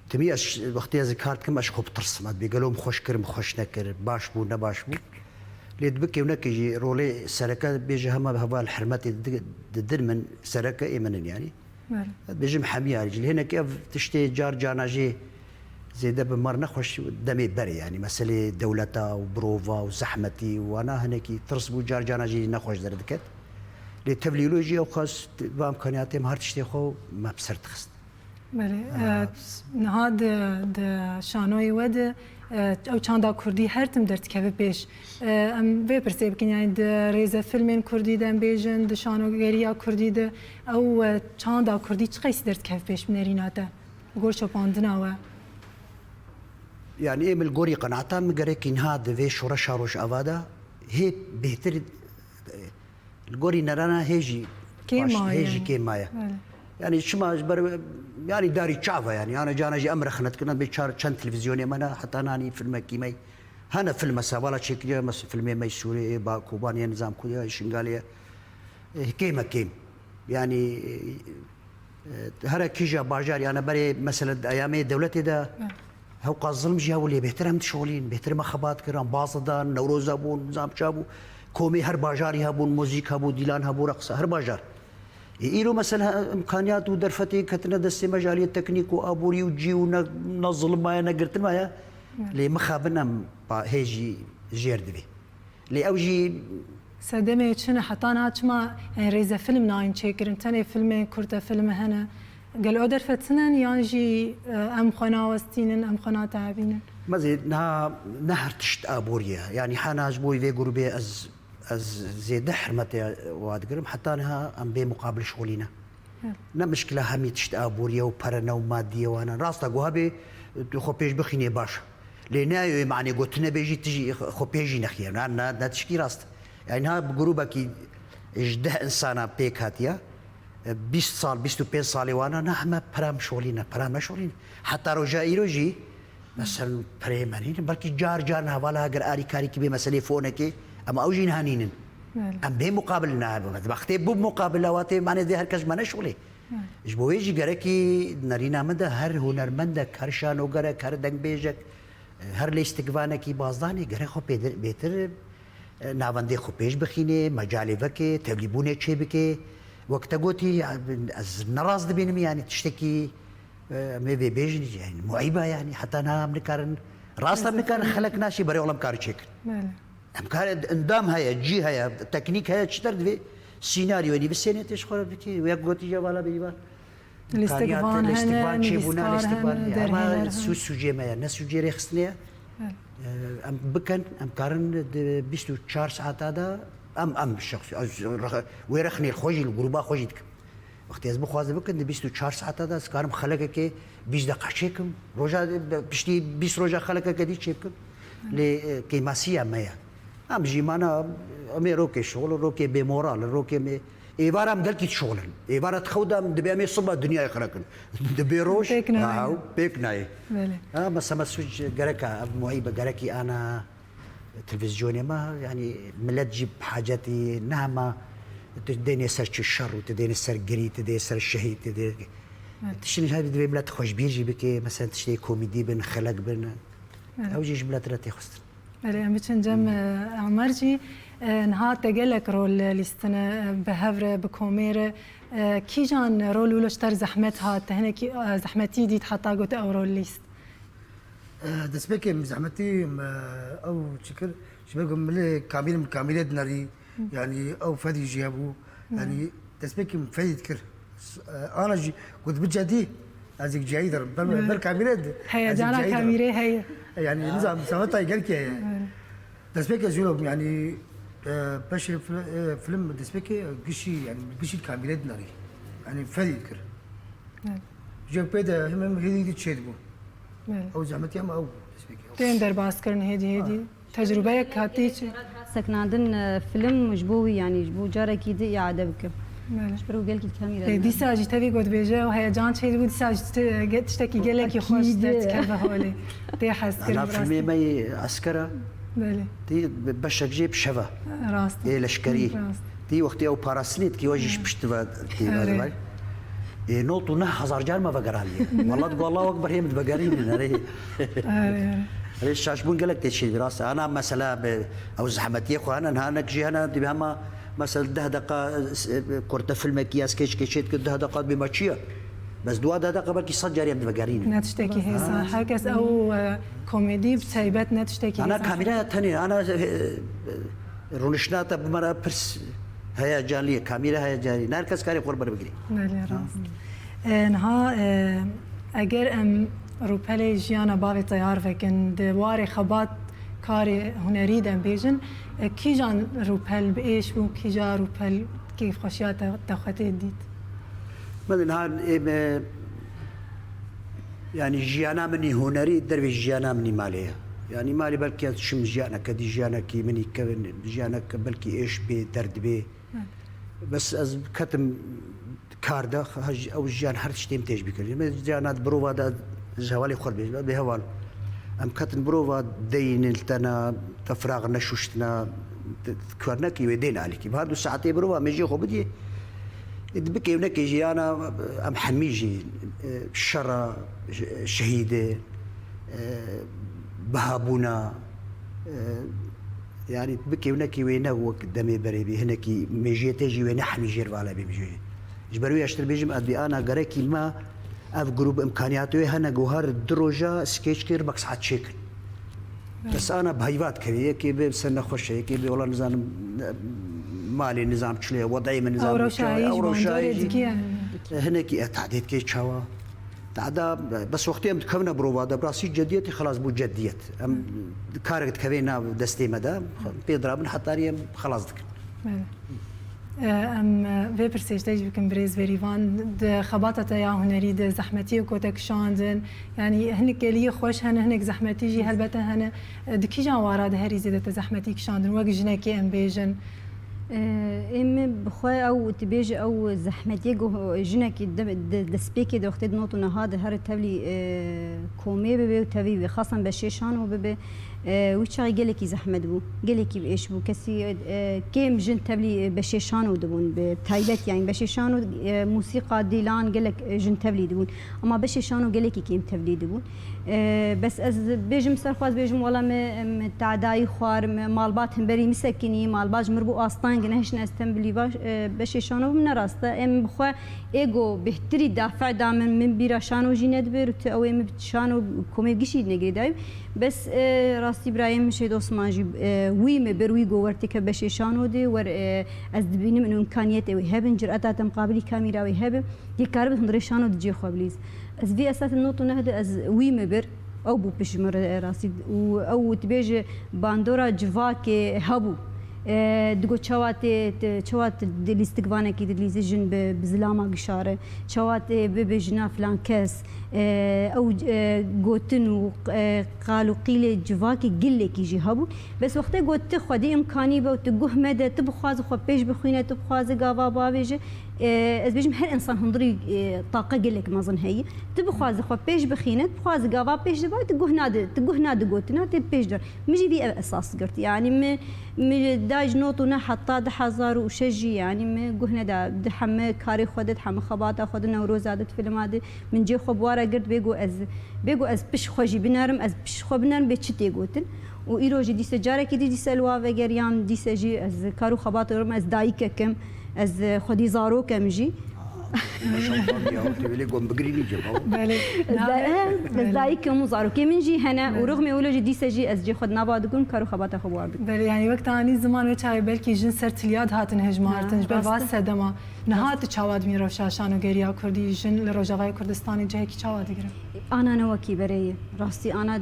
timî ez wextê ez kar dikim, ez ji xwe bitirsim. Ez bê gelo min xweş kir, min xweş nekir, baş bû, ne baş bû. Lê dibikê û nekê jî rolê sereke bêje hema heval hermetê di-, didin min sereke ê min in yanî. Belê. Ez dibêjim hemî yanî. Ji lê hinekî ev tiştê car carna jî zêde bi me re nexweş demê berê yanî. Meselê dewleta û birova û zehmetî û wana hinekî tirs bû, car carna jî nexweş derdiket. Lê tevlî wilo jî ew xwest va imkaniyatê me her tiştê xwe me bi ser dixist. Belê. Aha. E, niha di, di şanoyê we de, e, ew çanda kurdî her tim derdikeve pêş. E, em vê pirsê bikin, yanî di rêzefilmên kurdî de em bêjin, di şanogeriya kurdî de ew, e, çanda kurdî çiqeysî derdikeve pêş bi nerîna te? Li gor şopandina we? Yanî ê min li gorî qenaeta min gerekî niha di vê şoreşa Rojava de hê bêhtir, e, Li gorî nerana hê jî kêm baş, maye. Hê jî kêm maye. Belê. Yanî çima ji ber, yanî darî çav e yanî. Ana cana jî em rexnet kirin, bê çar çend televîzyonê me ne, heta nanî filmekî me. Hene film mesela vala çêkiriye, mes-, filmê me Sûriyê, ba Kobanê, nizam ku ye, Şingalê ye. E, kêm e kêm. Yanî, e, E, here kîja bajar, yanî berê mesela di eyamê dewletê de, evet, hewqa zilm jî hebû, lê bêhtir em dişolîn, bêhtir me xebat kir, em baz didan, Newroza bûn, nizam ça bû, komê her bajarî hebûn, muzîk hebû, dîlan hebû, reqs, her bajar. Ê, îro mesela imkaniyat û derfetê ketine destê me ji aliyê teknîk û aborî û cî û ne, ne zilim maye, ne girtin maye, evet, lê mixabin em pa-, hê jî jêr divê. Lê ew jî Sedemê çi ne heta niha çima, e, rêzefilm nayên çêkirin? Tenê filmên kurte filme hene. Gelo derfet tune ne yan jî, e, em xwe nawestînin, em xwe natehebînin? Me zê niha ne her tişt aborî ye. Yanî hena ji bo vê grûbê ez, ez zêde hurmetê wa digirim. Heta niha em bê muqabil şolîne. Hı. Ne mişkila hemî tişt aborî ye û pere ne û madî ye wana. Rast e, ku hebê tu xwe pêş bixînê baş. Lê nayê manê gotine bê jî tu jî xwe pê jî nexî. Na, na, na tişkî rast. Yani niha bi grûbekî ji deh insana pêk hatiye, e, bîst sal, bîst û pênc salê wana, na heme pera mişolîne, pera meşolîne. Heta roja îro jî, mesela pereyê me nînin. Belkî car car niha vala eger arîkarîkî bê meselê fonekê, em ew jî niha nînin. Belê. Em bê muqabil niha, wextê bû muqabil, ewatê manê dê her kes me neşolê. Belê. Ji bo wê jî gerekî nerîna min de her hunermendek, her şanogerek, her dengbêjek, her lîstikvanekî bazdanê gerek xwe pêdir-, bêtir, e, navendê xwe pêş bixînê, mecalê veke, tevlîbûnê çêbike. Wek te gotî, ez ne rast dibînim, yanî tiştekî, e, em ê vê bêjin, yanî mueyba, yanî heta niha em nikarin, rast em nikarin xelek naşî berê olam kar çêkin. Belê. Em kar, endam heye, cî heye, teknîk heye, çi der divê sînaryoyê nivîsênê tê ji xwe re bikê. Wek gotî, cevala bêyî va. Lîstikvan hene, lîstikvan çêbûna, nivîskar lîstikvan hene, heye. Derhêner hene. Ama sû-, sûcê me ye, ne sûcê rêxistinê ye. Evet. Ee, em bikin, em karin di bîst û çar saeta de, em, em şexsî, ez rex-, wê rexnê xwe jî li grûba xwe jî dikim. Wextê ez bixwazim bikin, di bîst û çar saeta de ez karim xelekekê bîst deqa çêkim. Roja, piştî bîst roja xelekeke dî çêbikim. Lê, e, kêmasiya me ye. Em jî mana, em ê rokê şixul, rokê bêmoral, rokê me, êvara em gelkî dişixulin. Êvara dixew de em dibê em ê siba dinyayê xerekin. Dibê roj, pêk nayê. Ha, pêk nayê. Belê. Ha, mesela sûc gereka, ev muhîbe gerekî ana televîzyonê me, yanî milet jî bi hacetî ne hema tu dênê ser çi şer û tu dênê ser girî, tu dê ser şehîd, tu dê. Evet. Tiştî hevî divê milet xweşbîr jî bike, mesela tiştê komîdî bin, xelek bin. Evet. Ew jî ji milet re tê xwestin. Belê, em biçin cem, e, Emer jî, e, niha te gelek rol lîstine, e, bi hev re, bi komê re. E, kîjan rol wilo ji te re zehmet hat, te hinekî, e, zehmetî dît heta got ew rol lîst? E, destpêkê min zehmetî, e, ew çi kir, ji ber ku min lê kamîr, min kamîrê dinerî, yanî ew fedî jî hebû. Hı. Yanî destpêkê min fedî dikir. S-, e, ana jî got bi cedî, ez yek cihayî derim. Ber, ber kamîrê di-, heyecana kamîrê heye. E, yanî nizam, zehmeta gelkî heye. Destpêkê ez wilo bûm, yanî, e, peşê fil-, e, film destpêkê gişî, yanî gişî kamîrê dinerî. Yanî fedî dikir. Evet. Ji pê de him, him hêdî dî çêdibû. Evet. Ew zehmetî hema ew bû destpêkê. Tên derbas kirin hêdî hêdî. Ha. Tecrubeyek hatî çi? Seknandin, e, film ji bo wî, yanî ji bo carekî di îade bikim. Belê. Ji ber ku gelkî di kamîra. E, dîsa jî tevî got bêje û heyecan çêdibû, dîsa jî ti-, ge-, tiştekî gelekî xweş derdikeve holê. Tê hez kirin. Ana filmê me yê Eskera. Belê. Tê be-, beşek jê bi şeva. Rast. Ê leşkerî. Rast. Wextê ew parastinê dikî, we jî ji pişt ve tê. Erê. Ê, not û neh hezar car me vegeraliye. Wela digo Allah Ekber hê min divegerînin, erê. Erê, erê. Erê, şaşbûn gelek tê çêdibî, rast e. Ana mesela bi ew zehmetiyê xwe hene, niha hinek jî hene, dibê hema mesela deh deqa, e, kurte filmekî ya skeçkê çêdike, deh deqa dibê me çi ye? Bes dua deh deqa belkî sed carî em divegerînin. Ne tiştekî hêsan. Ha. Her kes ew, e, komedî bi taybet ne tiştekî hêsan. Ana kamîreya tenê, ana, e, e, rûniştina te bi me re pirs heyecanlî ye, kamîre heyecanlî. Ne her kes karê xwe li ber bigirî. Belê, rast. E, niha, e, eger em rûpelê jiyana bavê Teyar vekin, di warê xebat karê hunerî de em bêjin, e, kîjan rûpel bi êş bû, kîja rûpel kêfxweşiya te, te xwe tê dît? Min niha ê me, yanî jiyana min î hunerî dervê jiyana min î malê ye. Yanî malê belkî ez çim jiyaneke dî, jiyanekî min î kevin, jiyaneke belkî êş bê, derd bê. Hı. Bes ez ketim kar de, ha, ji-, ew jiyan her tiştê min tê ji bîr kir. Min jiyana di mirova de, ji hevalê xwe bêjim, bê heval. Em ketin mirova deyînin li te ne, te firaq neşuştina, te, te kar nekî wê dê alîkî. Her du saetê mirova mêjiyê xwe bidiyê. Ê, di bikê û nekê jiyana, em hemî jî, e, şera, şe-, şehîdê, e, bihabûna, e, yanî bikê û nekê wê ne wek demê berê bî, hinekî mêjiyê te jî wê ne hemî jêr vala bê mijûyê. Ji ber wê ez ji te bêjim, ez dî ana gerekî me ev grûp imkaniyatê wê hene ku her du roja skeçkê rebek saet çêkin. Bes ana bi heyva dikevê, yekê bê ser nexweş e, yekê bê wela nizanim, malê nizam çile ye, wedayê min nizam çile ye, ew rewşa jî, hinekî e, tadê dikê çawa. Tada, bes wextê em dikevine birova de, bi rastî cediyetê xelas bû cediyet. Em karek dikevê nav destê me de, pê dirabin hetarî em xelas dikin. Belê. E, em, e, vê pirsê ji te jî bikin birêz Berîvan. Di xebata te ya hunerî de zehmetiyê ku te kişandin, yanî hinek geliyê xweş hene, hinek zehmetî jî helbete hene. E, di kîjan wara de herî zêde te zehmetî kişandin, wek jinekê em bêjin? E, ê min bi xwe ew dibêje ew zehmetiyê ku jinekî de, de, destpêkê de wextê di not û neha de here tevlî, e, komê bibe û tevî wê xasan beşê şano bibe. E, wî çaxê gelekî zehmet bû, gelekî bi êş bû. Kesî, e, kêm jin tevlî, e, beşê şano dibûn. Bi taybet, yanî beşê şano, e, mûsîqa dîlan gelek, e, jin tevlî dibûn. Ama beşê şano gelekî kêm tevlî dibûn. E, bes ez bêjim ser xwe, ez bêjim wela me, me tadayî xwar, me malbat hemberî min sekinî, malbat ji mir bû asteng, nehiştin ez tembelî baş, e, beşê şano bim ne rast e. Em bi xwe ego bêhtirî dafe da min, min bîra şano jî nedibe, tu ew ê min şano komê gişî negirîdayî. Bes, e, rastî birayê min Şehîd Osman jî, e, wî min bir, wî got wer têke beşê şano de, wer, e, ez dibînim ino imkaniyetê wê hebin, cireta te miqabilî kamîra wê hebin, yê karibin hundirê şano di cihê xwe bilîz. Ez vî esasê not û neh de ez wî min bir, ew bû pişt ji min re rastî. Û ew dibêje bandora civakê hebû. E, digo çawa tê, tê, çawa tê di lîstikvanekî dilîze jin bi, bi zilama gişare. Çawa tê bibe jina filan kes. E, ew, e, gotin û, e, qal û qîlê civakê gelekî jî hebûn. Bes wextê got tu xwedî imkanî be û tu guh mede, tu bixwaze xwe pêş bixwîne, tu bixwaze gava bavêje. E, ez bêjim her însan hundirî, e, taqa gelek mezin heye. Tu bixwaze xwe pêş bixîne, tu bixwaze gava pêş de bavê, tu guh nade, tu guh nade gotina, tê pêş de. Min jî vî ev esas girt. Yanî min, min da ji not û neh heta du hezar û şeş jî, yanî min guh neda di heme karê xwe de, di heme xebata xwe de, Newroza de, di filma de, min cê xwe bi wara girt, bêgo ez, bêgo ez pişt xwe jî binerim, ez pişt xwe binerim, bê çi tê gotin. Û îro jî dîse carekî dî dîse li wa vegeriyam, dîse jî ez kar û xebatê rim, ez dayikek im, ez xwedî zarok im jî. Maşallah ya, wextê wê lê gom bigirî nîce baba. Belê. Ez da-, he, ez dayik im û zarokê min jî hene û rixmê wilo jî dîse jî ez cê xwe di nava dikim, kar û xebata xwe bi war dikim. Belê, yanî wek te anî ziman wê çaxê belkî jin ser tiliya dihatin hejmartin, ji ber va sedema. Niha tu çawa dibînî rewşa şanogeriya kurdî, jin li Rojavayê Kurdistanê cihekî çawa digirin? Ana ne wekî berê ye. Rastî ana, e,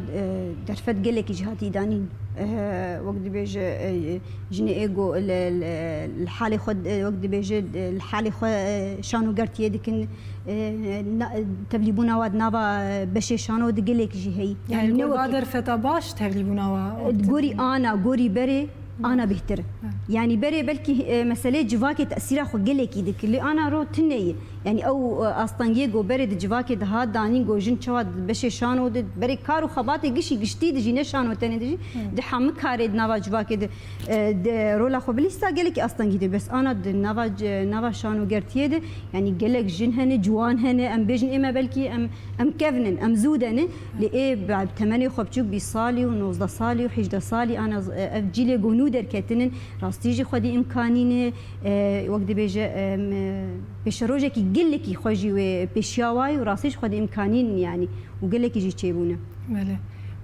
derfet gelekî jî hatî danîn. E, wek dibêje, e, jinê êgo li, li, li halê xwe, e, wek dibêje, e, li halê xwe, e, şanogertiyê dikin, e, na-, tevlîbûna wa di nava, e, beşê şano di gelek jî heyî. Yanî, yanî ne wekî derfeta baş tevlîbûna wa, e, gorî ana, gorî berê, Ana bêhtir e. Yanî berê belkî, e, meseleyê civakê tesîra xwe gelekî dikir. Lê ana ro tune ye. Yanî ew, e, astengiyê ku berê di civakê de hat danîn, ku jin çawa di beşê şano de, berê kar û xebatê gişî giştî de jî, ne şano tenê de jî, di hemî karê di nava civakê de, e, de rola xwe bilîsta, gelekî astengî de. Bes ana di nava c-, nava şanogertiyê de, yanî gelek jin hene, ciwan hene, em bêjin ê me belkî em, em kevn in, em zû de ne. Lê ê bi temenê xwe biçûk bîst salî û nozdeh salî û hejdeh salî, ana z-, ev cîlê ku nû derketinin, rastî jî xwedî îmkanî ne, e, wek dibêje, em, e, pêşerojekî gelekî xwe jî wê pêşiya wayî û rastî jî xwedî îmkanî ne yanî û gelekî jî çêbûne. Belê.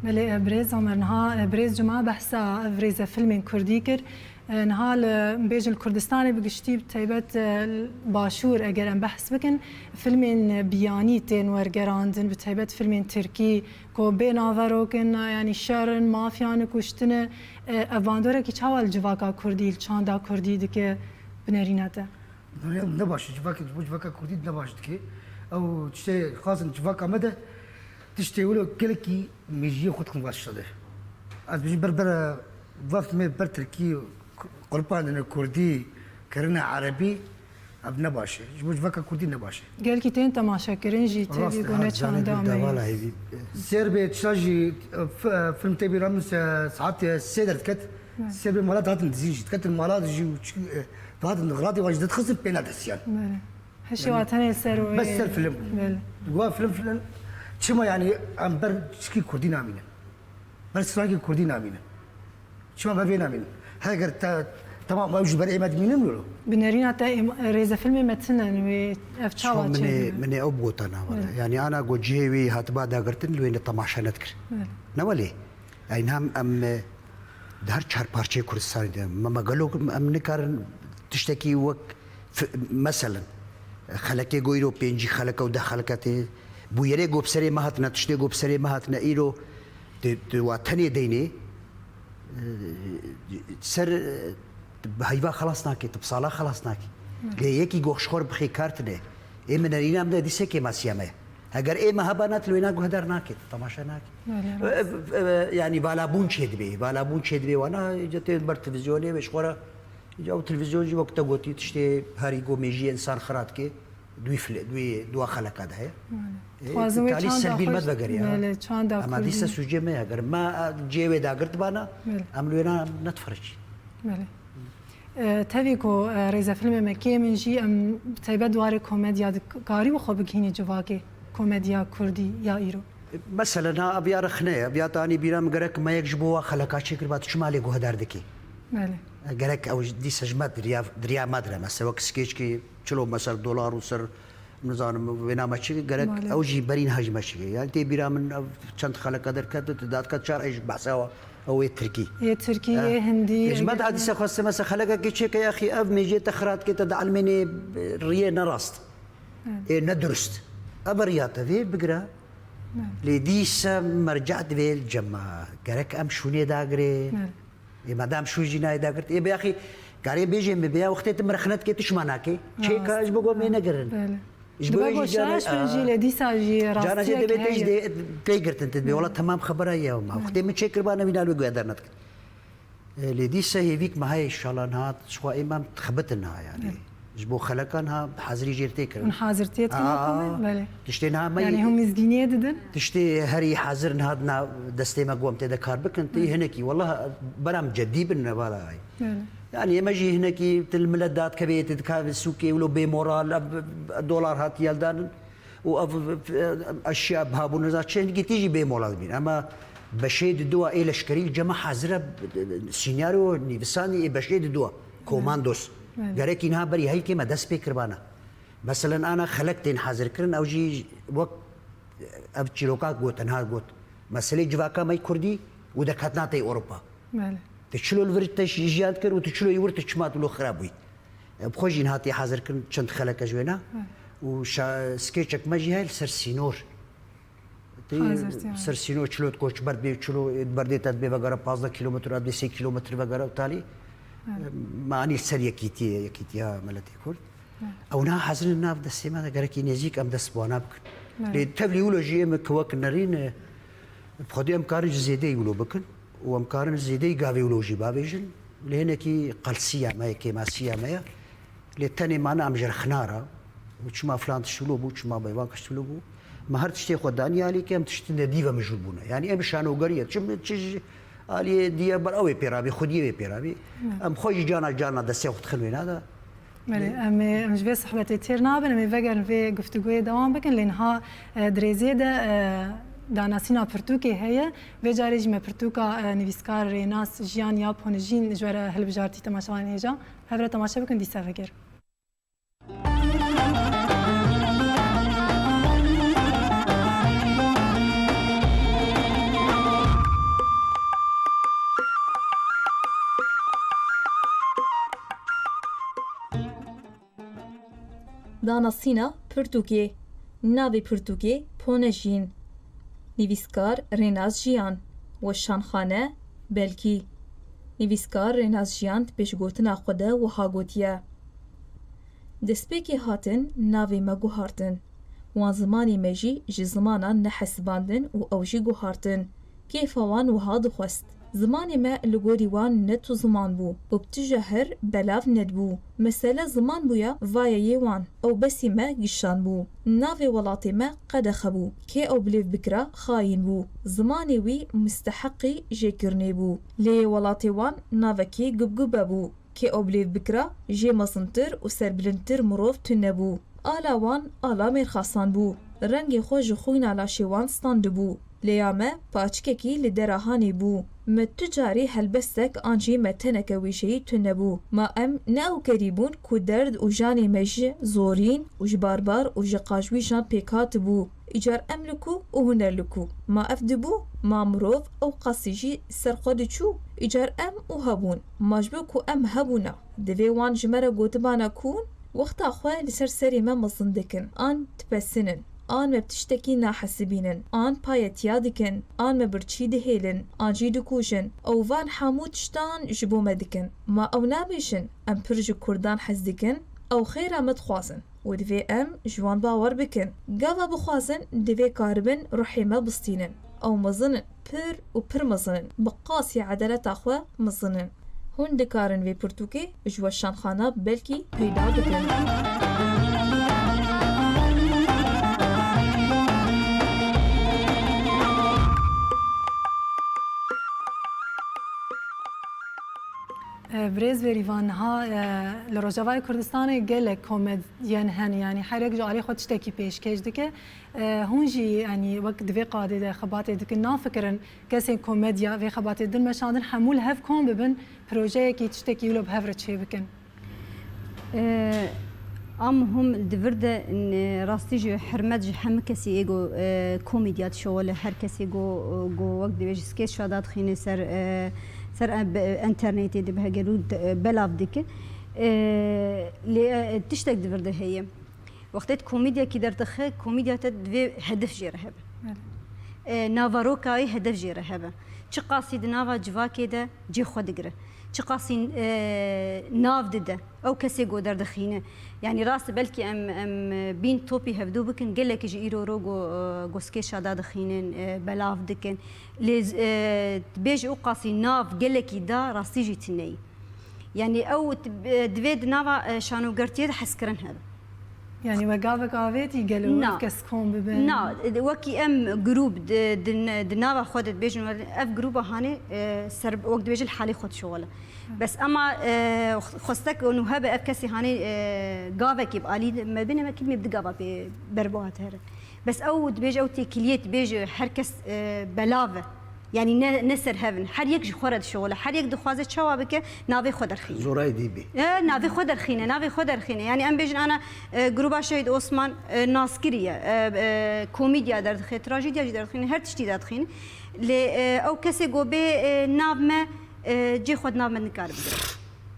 Belê, e, birêz Omer, niha, e, birêz Cuma behsa ev rêzefilmên kurdî kir. E, niha li, bêjin li Kurdistanê bi giştî, bi taybet, e, li Başûr eger em behs bikin, filmên biyanî tên wergerandin, bi taybet filmên tirkî ku bê naverok in, yanî şer in, mafya ne, kuştin e. E, ev bandorekî çawa li civaka kurdî, li çanda kurdî dike bi nerîna te? Durya ne baş e, civakê, ji bo civaka kurdî ne baş dike. Ew tiştê xasin civaka me de tiştê wilo gelekî mêjiyê xwe dikin va tişta de. Ez bijî ber, ber, va filmê ber tirkî, qulpandine kurdî, kirine erebî, ev ne baş e. Ji bo civaka kurdî ne baş e. Gelkî tên temaşekirin jî tevî Rast e, gone ha, canê çanda dil me. Devala hêvî. Sêr bê tişta jî, e, f-, e, film tê bîra min se-, saet, e, sê derdiket. Belê. Sêr bê mala dihatin dizîn jî. Diketin mala jî û çi, e, dihatin dixiratî wan jî didixistin pê nedisiyan. Belê. Hişê wa tenê ser wê. Bes ser film. Belê. Wa film film. Çima yanî em ber çikî kurdî namînin? Ber stranekî kurdî namînin. Çima ber vê namînin? Heger te, temam ew ji ber ê me dimînin wilo. Bi nerîna te êm-, rêzefilmê me tune ne wê ev çawa çêbîne? Min ê ew bigota nava. Belê. Yanî ana ku cihê wî hatiba dagirtin li wê ne temaşe nedikir. Belê. Ne welê? Yanî niha em, em, e, di her çar parçeyê Kurdistanê de me, me gelo em nikarin tiştekî wek fi-, meselen, xelekê ku îro pêncî xeleke û deh xeleke tê, bûyerê ku bi serê me hatine, tiştê ku bi serê me hatine îro, tu, tu wa tenê deynê, e, ser, e, bi heyva xelas nake, tu bi sala xelas nake. Lê yekî ku ji xwe re bixê kar tine, ê min nerîna min de dîse kêmasiya me ye. Heger ê me heba ne, tu li wêna guhdar nake, tu temaşe nake. Belê, rast. E, e, e, yanî valabûn çêdibe, valabûn çêdibe wana, îca tê ber televîzyonê ve ji xwe re, îca ew televîzyon jî wek te gotî tiştê herî ku mêjiyê însan xira dike, dû file-, dû, dû xeleka de heye. Belê. E, dixwazin wê talî çanda xwe ji-, belê, çanda kurdî. Ama dîsa sûcê me ye, heger me, e, cihê wê dagirtibana, belê, em li wêna nedifirçîn. Belê. E, tevî ku, e, rêzefilmê me kêm in jî, em bi taybet di warê komedya dikarî bi xwe bigihînî civakê komedya kurdî ya îro? Mesela niha ev ya rexne ye, ev ya tanî bîra min gerek me yek ji bo wa xeleka çêkiriba, tu çima lê guhdar dikî? Belê. E, gerek ew ji, dîsa ji me diriya, diriya me dire, mesela wek skêçkî çilo me ser dolar û ser Nizanim wê nama çi gerek. Malê. Ew jî berî niha ji me çi. Yani tê bîra min ev çend xeleka derket, tu dadka çar ej behsa wa ew ê tirkî. Yê tirkî, eh, yê hindî, yê ji me de hadîse xweste mesela xelekekê çêke yaxî ev mêjê te xirat ke te de elmênê riyê ne rast. Evet. Ê ne durust. Ev riya te vê bigire. Evet. Lê dîse merca divê li cema. Gerek em şûnê dagirê. Evet. Ê madem şû jî nayê dagirt, ê biyaxî karê bêjê min bêya wextê tu min re xinet kê tu şima nakê. Çêka ji bo gomê negirin. Belê. Ji bo jî şaş bin jî lê dîsa jî cana jê rastiyek dibê te jî heye. Tê girtin tu dibê wala temam xebera ye ma. Wextê min çê kiriba nevîna li wê guya dernedikin. Ê, lê dîsa hêvîk me heye inşallah niha ji xwe ê me em dixibitin ha yani. Ji bo xelekan ha hazirî jêr tê kirin. Hûn hazirtiyê dikin wekî me? Belê. Tiştê niha me. Yani hûn mizgîniyê didin? Tiştê herî hazir niha di nav destê me ku em tê de kar bikin, tê hinekî. Wellah beram cedî bin ne vala ay. Belê. Yani ê me jî hinekî til milet dadikevê, tê dikave sûkê wilo bê moral, ev, ev dolar hatiye eldanin. Û ev, ev, eşya biha bû niza çi, hinekî tî jî bê moral dibîn. Ema beşê diduwa ê leşkerî li cema hazir e, sînaryo nivîsandî ê beşê diduwa. Komandos. Evet. Gerekî niha berî heyvkê me dest pê kiribana. Meselen ana xelek tên hazir kirin, ew jî wek ev çîroka got, tenha got. Meselê civaka me yê Kurdî û derketina te yê Ewropa. Belê. Tu çilo li vir te jî-, jiyan dikir û tu çilo yê wir tu çima tu lo xira bûyî. Bi xwe jî niha tê hazir kirin çend xeleke ji wêna. Belê. Û şa-, skêçek me jî heye li ser sînor. Tê hazir, yani. Ser sînor çilo koçber bê, çilo berdê te dibê vegere pazdeh kilometre, dibê sê kilometre vegere û talî. Evet. Me anî ser yekîtiyê, yekîtiya miletê Kurd. Evet. Ew niha hazir in nav destê me de gerekî nêzîk em dest bi wana bikin. Evet. Lê tevlî wilo jî ê me ki wek nerîn, e, bi xwedî em karin ji zêdeyî wilo bikin û em karin zêdeyî gavê wilo jî bavêjin. Lê hinekî qelsiya me ye, kêmasiya me ye. Lê tenê mane em ji rexna re û çima filan tişt wilo bû, çima bêvan tişt wilo bû. Me her tiştê xwe danî alî ke em tiştên de dî ve mijûl bûne. Yanî em şanogerî ye. Çi, çi ji aliyê dî ye ber ew ê pê rabî, xwediyê wê pê rabî. Em xwe jî cana cana destê xwe dixin wêna de. Belê, em ê, em ji vê sohbetê têr nabin, em ê vegerin vê guftûgoyê dewam bikin. Lê niha, e, dirêziyê de, e, danasîna pirtûkê heye. Vê carê jî me pirtûka, e, nivîskar Rênas Jiyan ya Ponijîn ji we re hilbijartî, temaşevanên hêja. Hev re temaşe bikin, dîsa vegerin. Danasîna pirtûkê. Navê pirtûkê Ponejîn. Nivîskar Rênas Jiyan. Weşanxane Belkî. Nivîskar Rênas Jiyan di pêşgotina xwe de wiha gotiye, Destpêkê hatin navê me guhartin. Wan zimanê me jî ji zimanan nehesibandin û ew jî guhartin. Kêfa wan wiha dixwest. Zimanê me li gorî wan ne tu ziman bû û bi tu jeher belav nedibû. Mesele ziman bûya vayeyê wan. Ew besî me gişan bû. Navê welatê me qedexe bû. Kê ew bilêv bikira xayîn bû. Zimanê wî musteheqî jêkirinê bû. Lê yê welatê wan navekî gubgube bû. Kê ew bilêv bikira, jê mezintir û serbilindtir mirov tune bû. Ala wan ala mêrxasan bû. Rengê xwe ji xwîna laşê wan standibû. Lê ya me paçikekî li dera hanê bû. Me tu carî helbestek an jî me teneke wêjeyî tune bû. Ma em ne ew kerî bûn ku derd û janê me ji zorîn û ji barbar û ji qajwîjan pêk hatibû. Îcar em li ku û hûn er li ku? Ma ev dibû, ma mirov ew qasî jî ser xwe diçû? Îcar em û hebûn, ma ji bo ku em hebûna, divê wan ji me re gotibana ku hûn wexta xwe li ser serê me mezin dikin, an dipesinin, an me bi tiştekî nahesibînin, an payetiya dikin, an me birçî dihêlin, an jî dikujin. Ew van hemû tiştan ji bo me dikin. Ma ew nabêjin, em pir ji Kurdan hez dikin? Ew xêra me dixwazin. Û divê em ji wan bawer bikin. Gava bixwazin, divê karibin ruhê me bistînin. Ew mezin in, pir û pir mezin in. Bi qasî edaleta xwe mezin in. Hûn dikarin vê pirtûkê ji Weşanxana Belkî peyda bikin. E, birêz Bêrîvan, niha, e, li Rojavayê Kurdistanê gelek komedyen hene, yanî her yek ji alî xwe tiştekî pêşkêş dike. E, hûn jî, yanî wek di vê qadê de xebatê dikin, nafikirin kesên komedya vê xebatê din meşandin, hemû li hev kom bibin, projeyekî, tiştekî wilo bi hev re çêbikin? E, a muhim di vir de, n-, rastî ji hurmet ji hemû kesî ê go, e, komedya dişewile, her kesê go, go wek dibêje skeç şada dixîne ser, e, ser, e, be-, enternetê dibe heger û de-, e, belav dike. E, lê, e, tiştek di vir de heye. Wextê tu komedyekî derdixe, komedya te divê hedef jê re hebe. Belê. E, naveroka wê hedef jê re hebe. Çiqasî di nava civakê de cê xwe digire. Çiqasî, e, nav dide. Ew kesê go derdixîne. Yanî rast e, belkî em, em, e, bîn topî hevdû bikin, gelekî ji îro ro go, e, go skêşa dadixînin, e, belav dikin. Lê, e, bêje û qasî nav gelekî da, rastî jî tune yî. Yanî ew t-, e, divê di nava, e, şanogertiyê de hezkirin hebe. Yanî we gavek avêtî gelo Na. ev kes kom bibin? Na, wekî em grûp di, di, di nava xwe de dibêjin, ev grûpa hanê, e, ser, wek dibêjin li halê xwe dişewile. Bes ema, e, xwestek û nû hebe ev kesê hanê, e, gavekê bi alî me bîne, me kî me bi di gava pê berbihat here. Bes ew dibêje, ew têkiliyê dibêje, her kes, e, belav e. Yanî ne, ne ser hev in. Her yek ji xwe re dişewile. Her yek dixwaze çawa bike, navê xwe derxîne. Zorayê dî bî. E, navê xwe derxîne, navê xwe derxîne. Yanî em bêjin ana, e, gruba Şehîd Osman, e, naskirî ye. E, e, komedya derdixe, trajîdya jî derdixîne, her tiştî derdixîne. Lê, e, ew kesê go bê, e, nav me, e, cê xwe di nav me nikare bigire.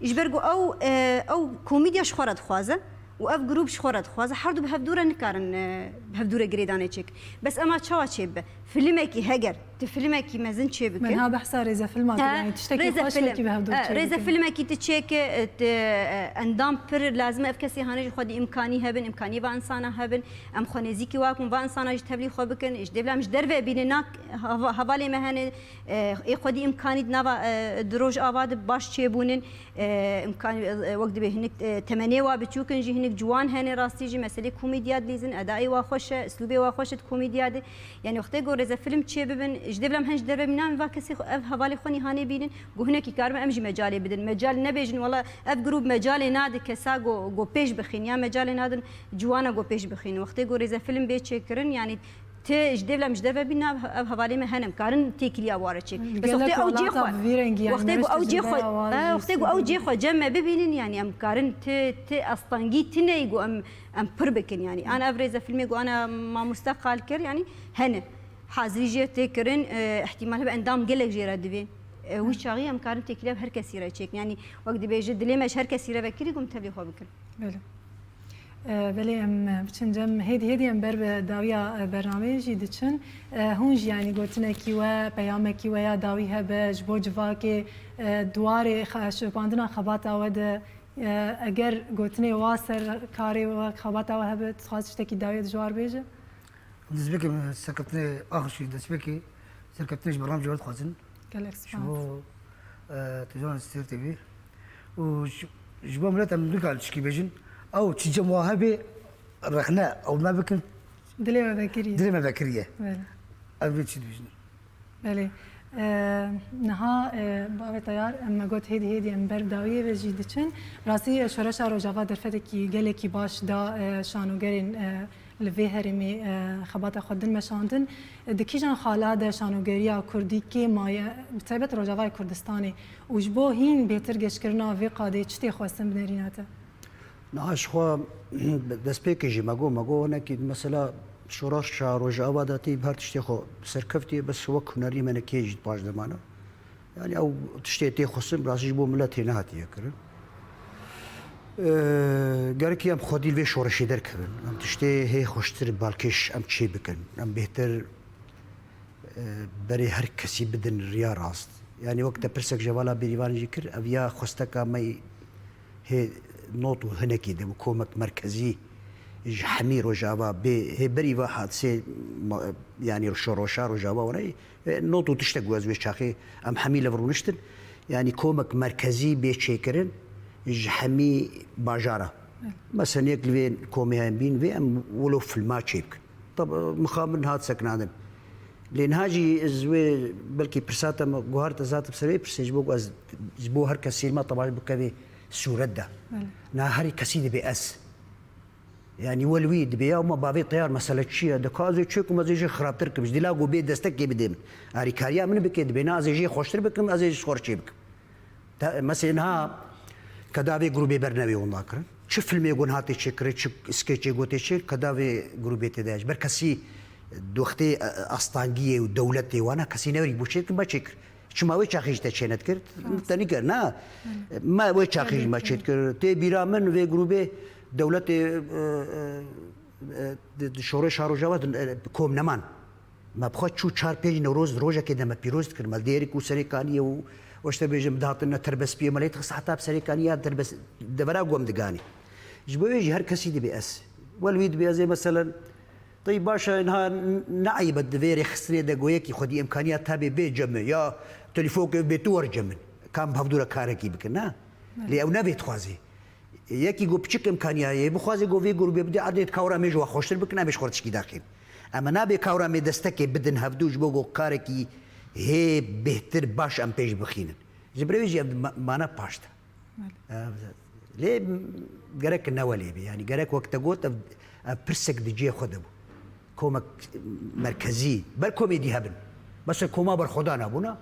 Ji ber ku ew, e, ew komedya ji xwe re dixwaze û ev grûp ji xwe re dixwaze, her du bi hevdû re nikarin, e, bi hevdû re girêdanê çêk. Bes ema çawa çêbibe? Filmekî heger Tu filmekî mezin çêbike. Min ha behsa rêzefilma kir, yanî tiştekî xweş wekî bi hevdû çêbike. Rêzefilmekî tu çêke, e, endam pir lazim e, ev kesê hane jî xwedî îmkanî hebin, îmkanî va insana hebin, em xwe nêzîkî wa bikin, va insana jî tevlî xwe bikin, ji dê bila em ji derve bînin, na hava-, hevalê me hene, e, ê xwedî îmkanî di nava, e, di Rojava de baş çêbûnin, e, îmkan, e, wek dibê hinik, e, temenê wa biçûk in jî, hinik ciwan hene rastî jî, meselê komedya dilîzin, edayê wa xweş e, îslûbê wa xweş e di komedya de. Yanî wextê ku rêzefîlm çê bibin, ji dê bila em hen ji derve mînan va kesê xwe, ev hevalê xwe nîhanê bînin, ku hinekî karibin em jî mecalê bidin. Mecal nebêjin, wela ev grûp mecalê nade kesa ku, ku pêş bixîn, ya mecalê nadin ciwana ku pêş bixîn. Wextê ku rêzefîlm bê çêkirin, yanî ti ji dê bila em ji derve bînin, ev, ev hevalê me hene, em karin têkiliya wa re çêk. Bes wextê ew cê xwe, wextê ku ew cê xwe, wextê ku ew cê xwe cem me bibînin, yanî em karin ti, ti astengî tune ye ku em, em pir bikin, yanî. An ev rêzefîlmê ku ana mamoste qal kir, yanî hene. Hazirî jê tê kirin, e, îhtîmal hebe endam gelek jê re divê. E, wî çaxî em karin têkiliya bi her kesî re çêkin. Yanî wek dibêje, dilê me ji her kesî re vekirî ku em tevlî xwe bikin. Belê. E, belê em, e, biçin cem hêdî hêdî em ber bi dawiya, e, bernameyê jî diçin. E, hûn jî yanî gotinekî we, peyamekî we ya dawî hebe ji bo civakê, e, di warê xe-, şopandina xebata we de, e, eger gotinê wa ser karê we, xebata we hebe, dixwaz tiştekî dawiyê di ji war bêje? Destpêkê min serkeftinê axir şî, destpêkê serkeftinê ji Berham Cewher dixwazin. Gelek spas. Ji bo, e, televizyona Stêr T V. Û ji, ji bo milet em nikar tişkî bêjin. Ew çi cem wa hebe rexne, ew me bikin. Dilê me vekiriye. Dilê me vekiriye. Belê. Ev vê çi dibêjin. Belê. E, niha, e, bavê Teyar, em me got hêdî hêdî em ber dawiyê ve jî diçin. Rastî, e, Şoreşa Rojava derfetekî gelekî baş da, e, şanogerên, e, li vê herêmê, e, xebata xwe din meşandin. E, di kîjan xala de şanogeriya kurdî kêm maye, bi taybet Rojavayê Kurdistanê û ji bo hîn bêtir geşkirina vê qadê çi tê xwestin bi nerîna te? Niha ji xwe destpêkê jî me got, me got hinekî mesela Şoreşa Rojava de tê bi her tiştê xwe serkeftiye, bes wek hunerî me nekê jî di paş de mane. Yanî ew tiştê tê xwestin bi rastî ji bo miletê nehatiye kirin. Ee, gerekî em xwedî li vê şoreşê derkevin. Em tiştê hê xweştir balkêş em çê bikin. Em bêhtir, e, berê her kesî bidin riya rast. Yanî wek te pirsek ji hevala Bêrîvan jî kir, ev ya xwesteka me hê not û hinekî de bû, komek merkezî ji hemî Rojava bê, hê berî va hadisê ma-, yanî şoreşa Rojava wana, e, not û tiştek bû, ez wê çaxê em hemî li vir rûniştin. Yanî komek merkezî bê çêkirin ji hemî bajara. Mesela yek li vê komê heyên bîn vê em wilo filma çê bikin. Tab-, mixabin hat sekinandin. Lê niha jî ez wê belkî pirsa te me guhar te zatim ser vê pirsê ji bo ku ez ji bo her kesî me tebaş bikevê sûret de. Niha herî kesî dibe ez. Yanî wel wî dibê ya ma bavê Teyar mesele çi ye? Dika ez ê çi bikim, ez ê jê xirabtir bikim. Ji dila ku bê destekê bidê min. Arîkariya min bike dibê, na ez ê jê xweştir bikim, ez ê ji xwe re çê bikim. Te, mesela niha keda vê grûbê bernevê wan nakirin. Çi filmê gon hatê çêkirin, çi skeçê gotê çê, keda vê grûbê tê de ye. Ji ber kesî doxtê, e, astangiyê û dewletê wana kesî newerî bû çêkir, me çêkir. Çima wê çaxî ji te çê nedikir? Te nikir, na. Me wê çaxî ji me çê dikir. Tê bîra min vê grûbê dewletê, e, e, e, di, di şoreşa Rojava de, e, kom neman. Me bi xwe çû çar pênc Newroz di rojekê de me pîroz dikir. Me li dêrik û Serêkaniyê û, û işte bêjim dihatin ne terbespiyê me lê dixist heta bi Serêkaniya terbes-, devera gom diganî. Ji bo wê jî her kesî dibê ez. Wel wî dibê ez ê meselen Tey baş e, niha ne eyb e di vê rêxistinê de go yekî xwedî îmkaniya tabê bê cem min ya telîfokê bê tu wer cem min. Kam bi hevdû re karekî bikin, ne? Lê ew ne vê dixwazê. Yekî go piçik îmkaniya ye, bixwazê go vê grûbê bidê erdê di kawra mêj wa xweştir bikin, em ê ji xwe re tişkî daxîn. Em ê nabê kawra mê destekê bidin hevdû ji bo go karekî hê bêhtir baş em pêş bixînin. Ji ber wê jî ev ma-, mane paşt e. Ev, lê gerek ne welê be. Yanî gerek wek te got ev, ev pirsek di cihê xwe de bû. Komek merkezî, ber komê dî hebin. Mesela koma berxwedan hebûna.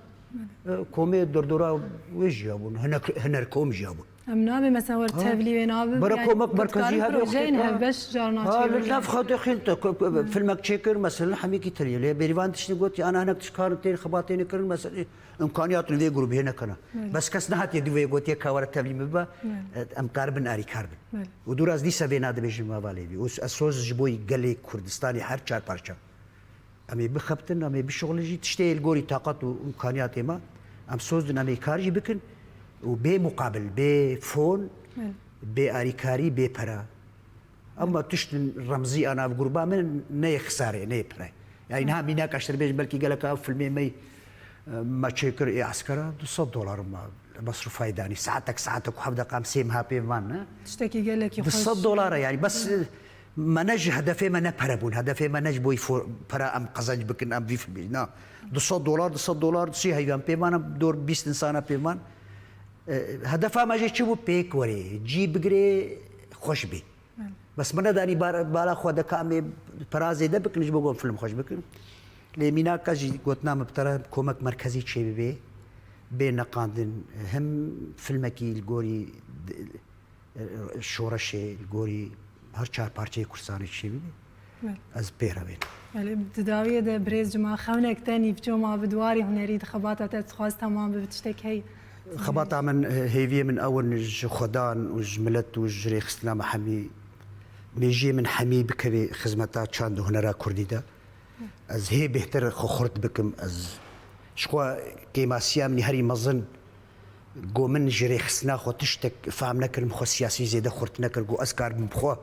E, komê dordora wê jî hebûn. Hinek-, hinerkom jî hebûn. Em nabê mesela wer tevlî wê nabin. Bera komek merkezî hebe projeyên hevbeş carna çêbin. Li nav xwe dixîn te, ko-, ko-, filmek çêkir, mesela hemîkî tevlî. Lê Bêrîvan tiştî got, ana hinek tişt karin tên xebatê nekirin, mesela, îmkaniyatên vê grûbê hê nekene. Bes kes nehatiye dû vê gotiye ka were tevlî min bibe, e, em karibin arîkar bin. Û dûra ez dîsa vê nadibêjim hevalê vî. Û ez soz ji bo gelê Kurdistanê her çar parça. Em ê bixebtin, em ê bişuxulin jî, tiştê li gorî taqat û îmkaniyatê me, em soz din, em ê kar jî bikin û bê muqabil, bê fon, bê arîkarî, bê pere. Ema tiştin remzî a nav gruba min neyê xisarê, neyê pere. Yani niha mînaka ji te bêjim, belkî gelek ev filmê me, e, me çêkir ê eskera du sed dolar me mesrûfayê danî. Saetek, saetek û hevde qam sê meha pê van, ne? Tiştekî gelekî xweş. Du sed dolar e, yani bes, e, me ne ji hedefê me ne pere bûn. Hedefê me ne ji bo pere em qezenc bikin, em vî filmê. Na. Du sed dolar, du sed dolar, sî heyvan pê van, em dor bîst insana pê van. E, hedefa me jî çi bû? Pêk werê, cî bigirê, xweş bê. Bes min nedanî bar-, bala xwe de ka em ê pera zêde bikin ji bo ku em film xweş bikin. Lê mînaka jî gotina min bi te re komek merkezî çêbibê, bê neqandin, him filmekî li gorî d-, şoreşê, li gorî her çar parçeyê Kurdistanê çêbibê. Ez pê re bên. Belê, di dawiyê de birêz Cuma xewnek te nîvco ma bi di warê hunerî di xebata te dixwaz temam bibe, tiştek heye? Xebata min, hêviyê min ew in ji xwedan û ji milet û ji rêxistina me hemî, mêjiyê min hemî bikevê xizmeta çand û hunera kurdî de. Ez hê bêhtir xwe xurt bikim. Ez ji xwe kêmasiya min herî mezin, ku min ji rêxistina xwe tiştek fehm nekir, min xwe siyasî zêde xurt nekir, ku ez karibim bi xwe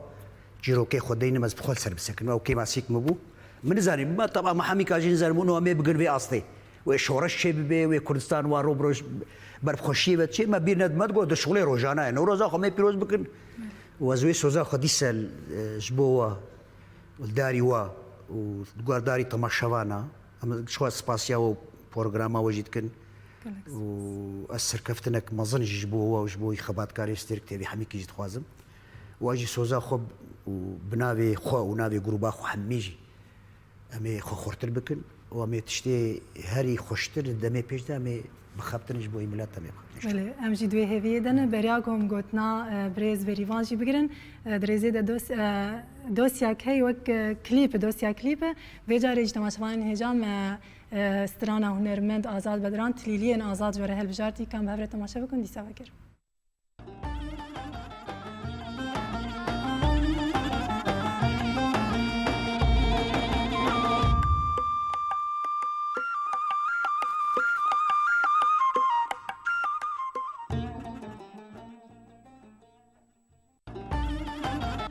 çîrokê xwe deynim, ez bi xwe li ser bisekinim. Ew kêmasiyek min bû. Min nizanî, me teba me hemîka jî nizanim, hûn em ê bigin vê astê. Wê şoreş çê bibe, wê Kurdistan wa ro bi roj berxweşiyê ve çê, me bîr nedime, digot, di şixulê rojana ye. Newroza xwe me pîroz bikin. Û ez wê soza xwe dîse, e, ji bo we, li darî we û di guhdarî temaşevana, em ji xwe spasiya we û programa we jî dikin. Gelek spas. Û ez serkeftinek mezin jî ji bo we û ji bo xebatkarê Stêrk T V hemîkî jî dixwazim. Û ez jî soza xwe û bi navê xwe û navê grûba xwe hemî jî em ê xwe xurtir bikin û em ê tiştê herî xweştir di demê pêş de em ê bixebtin ji bo wî milet em ê bixebtin. Belê, em jî di wê hêviyê de ne. Beriya ku em gotina, e, birêz Berîvan jî bigirin, e, di rêzê de dos-, e, dosyek heye wek, e, klîp, dosya klîp e. Vê carê jî temaşevanên hêja me, e, strana hunermend Azad Bedran, Tilîliyên Azad ji we re hilbijartî, ka em bi hev re temaşe bikin, dîsa vegerin.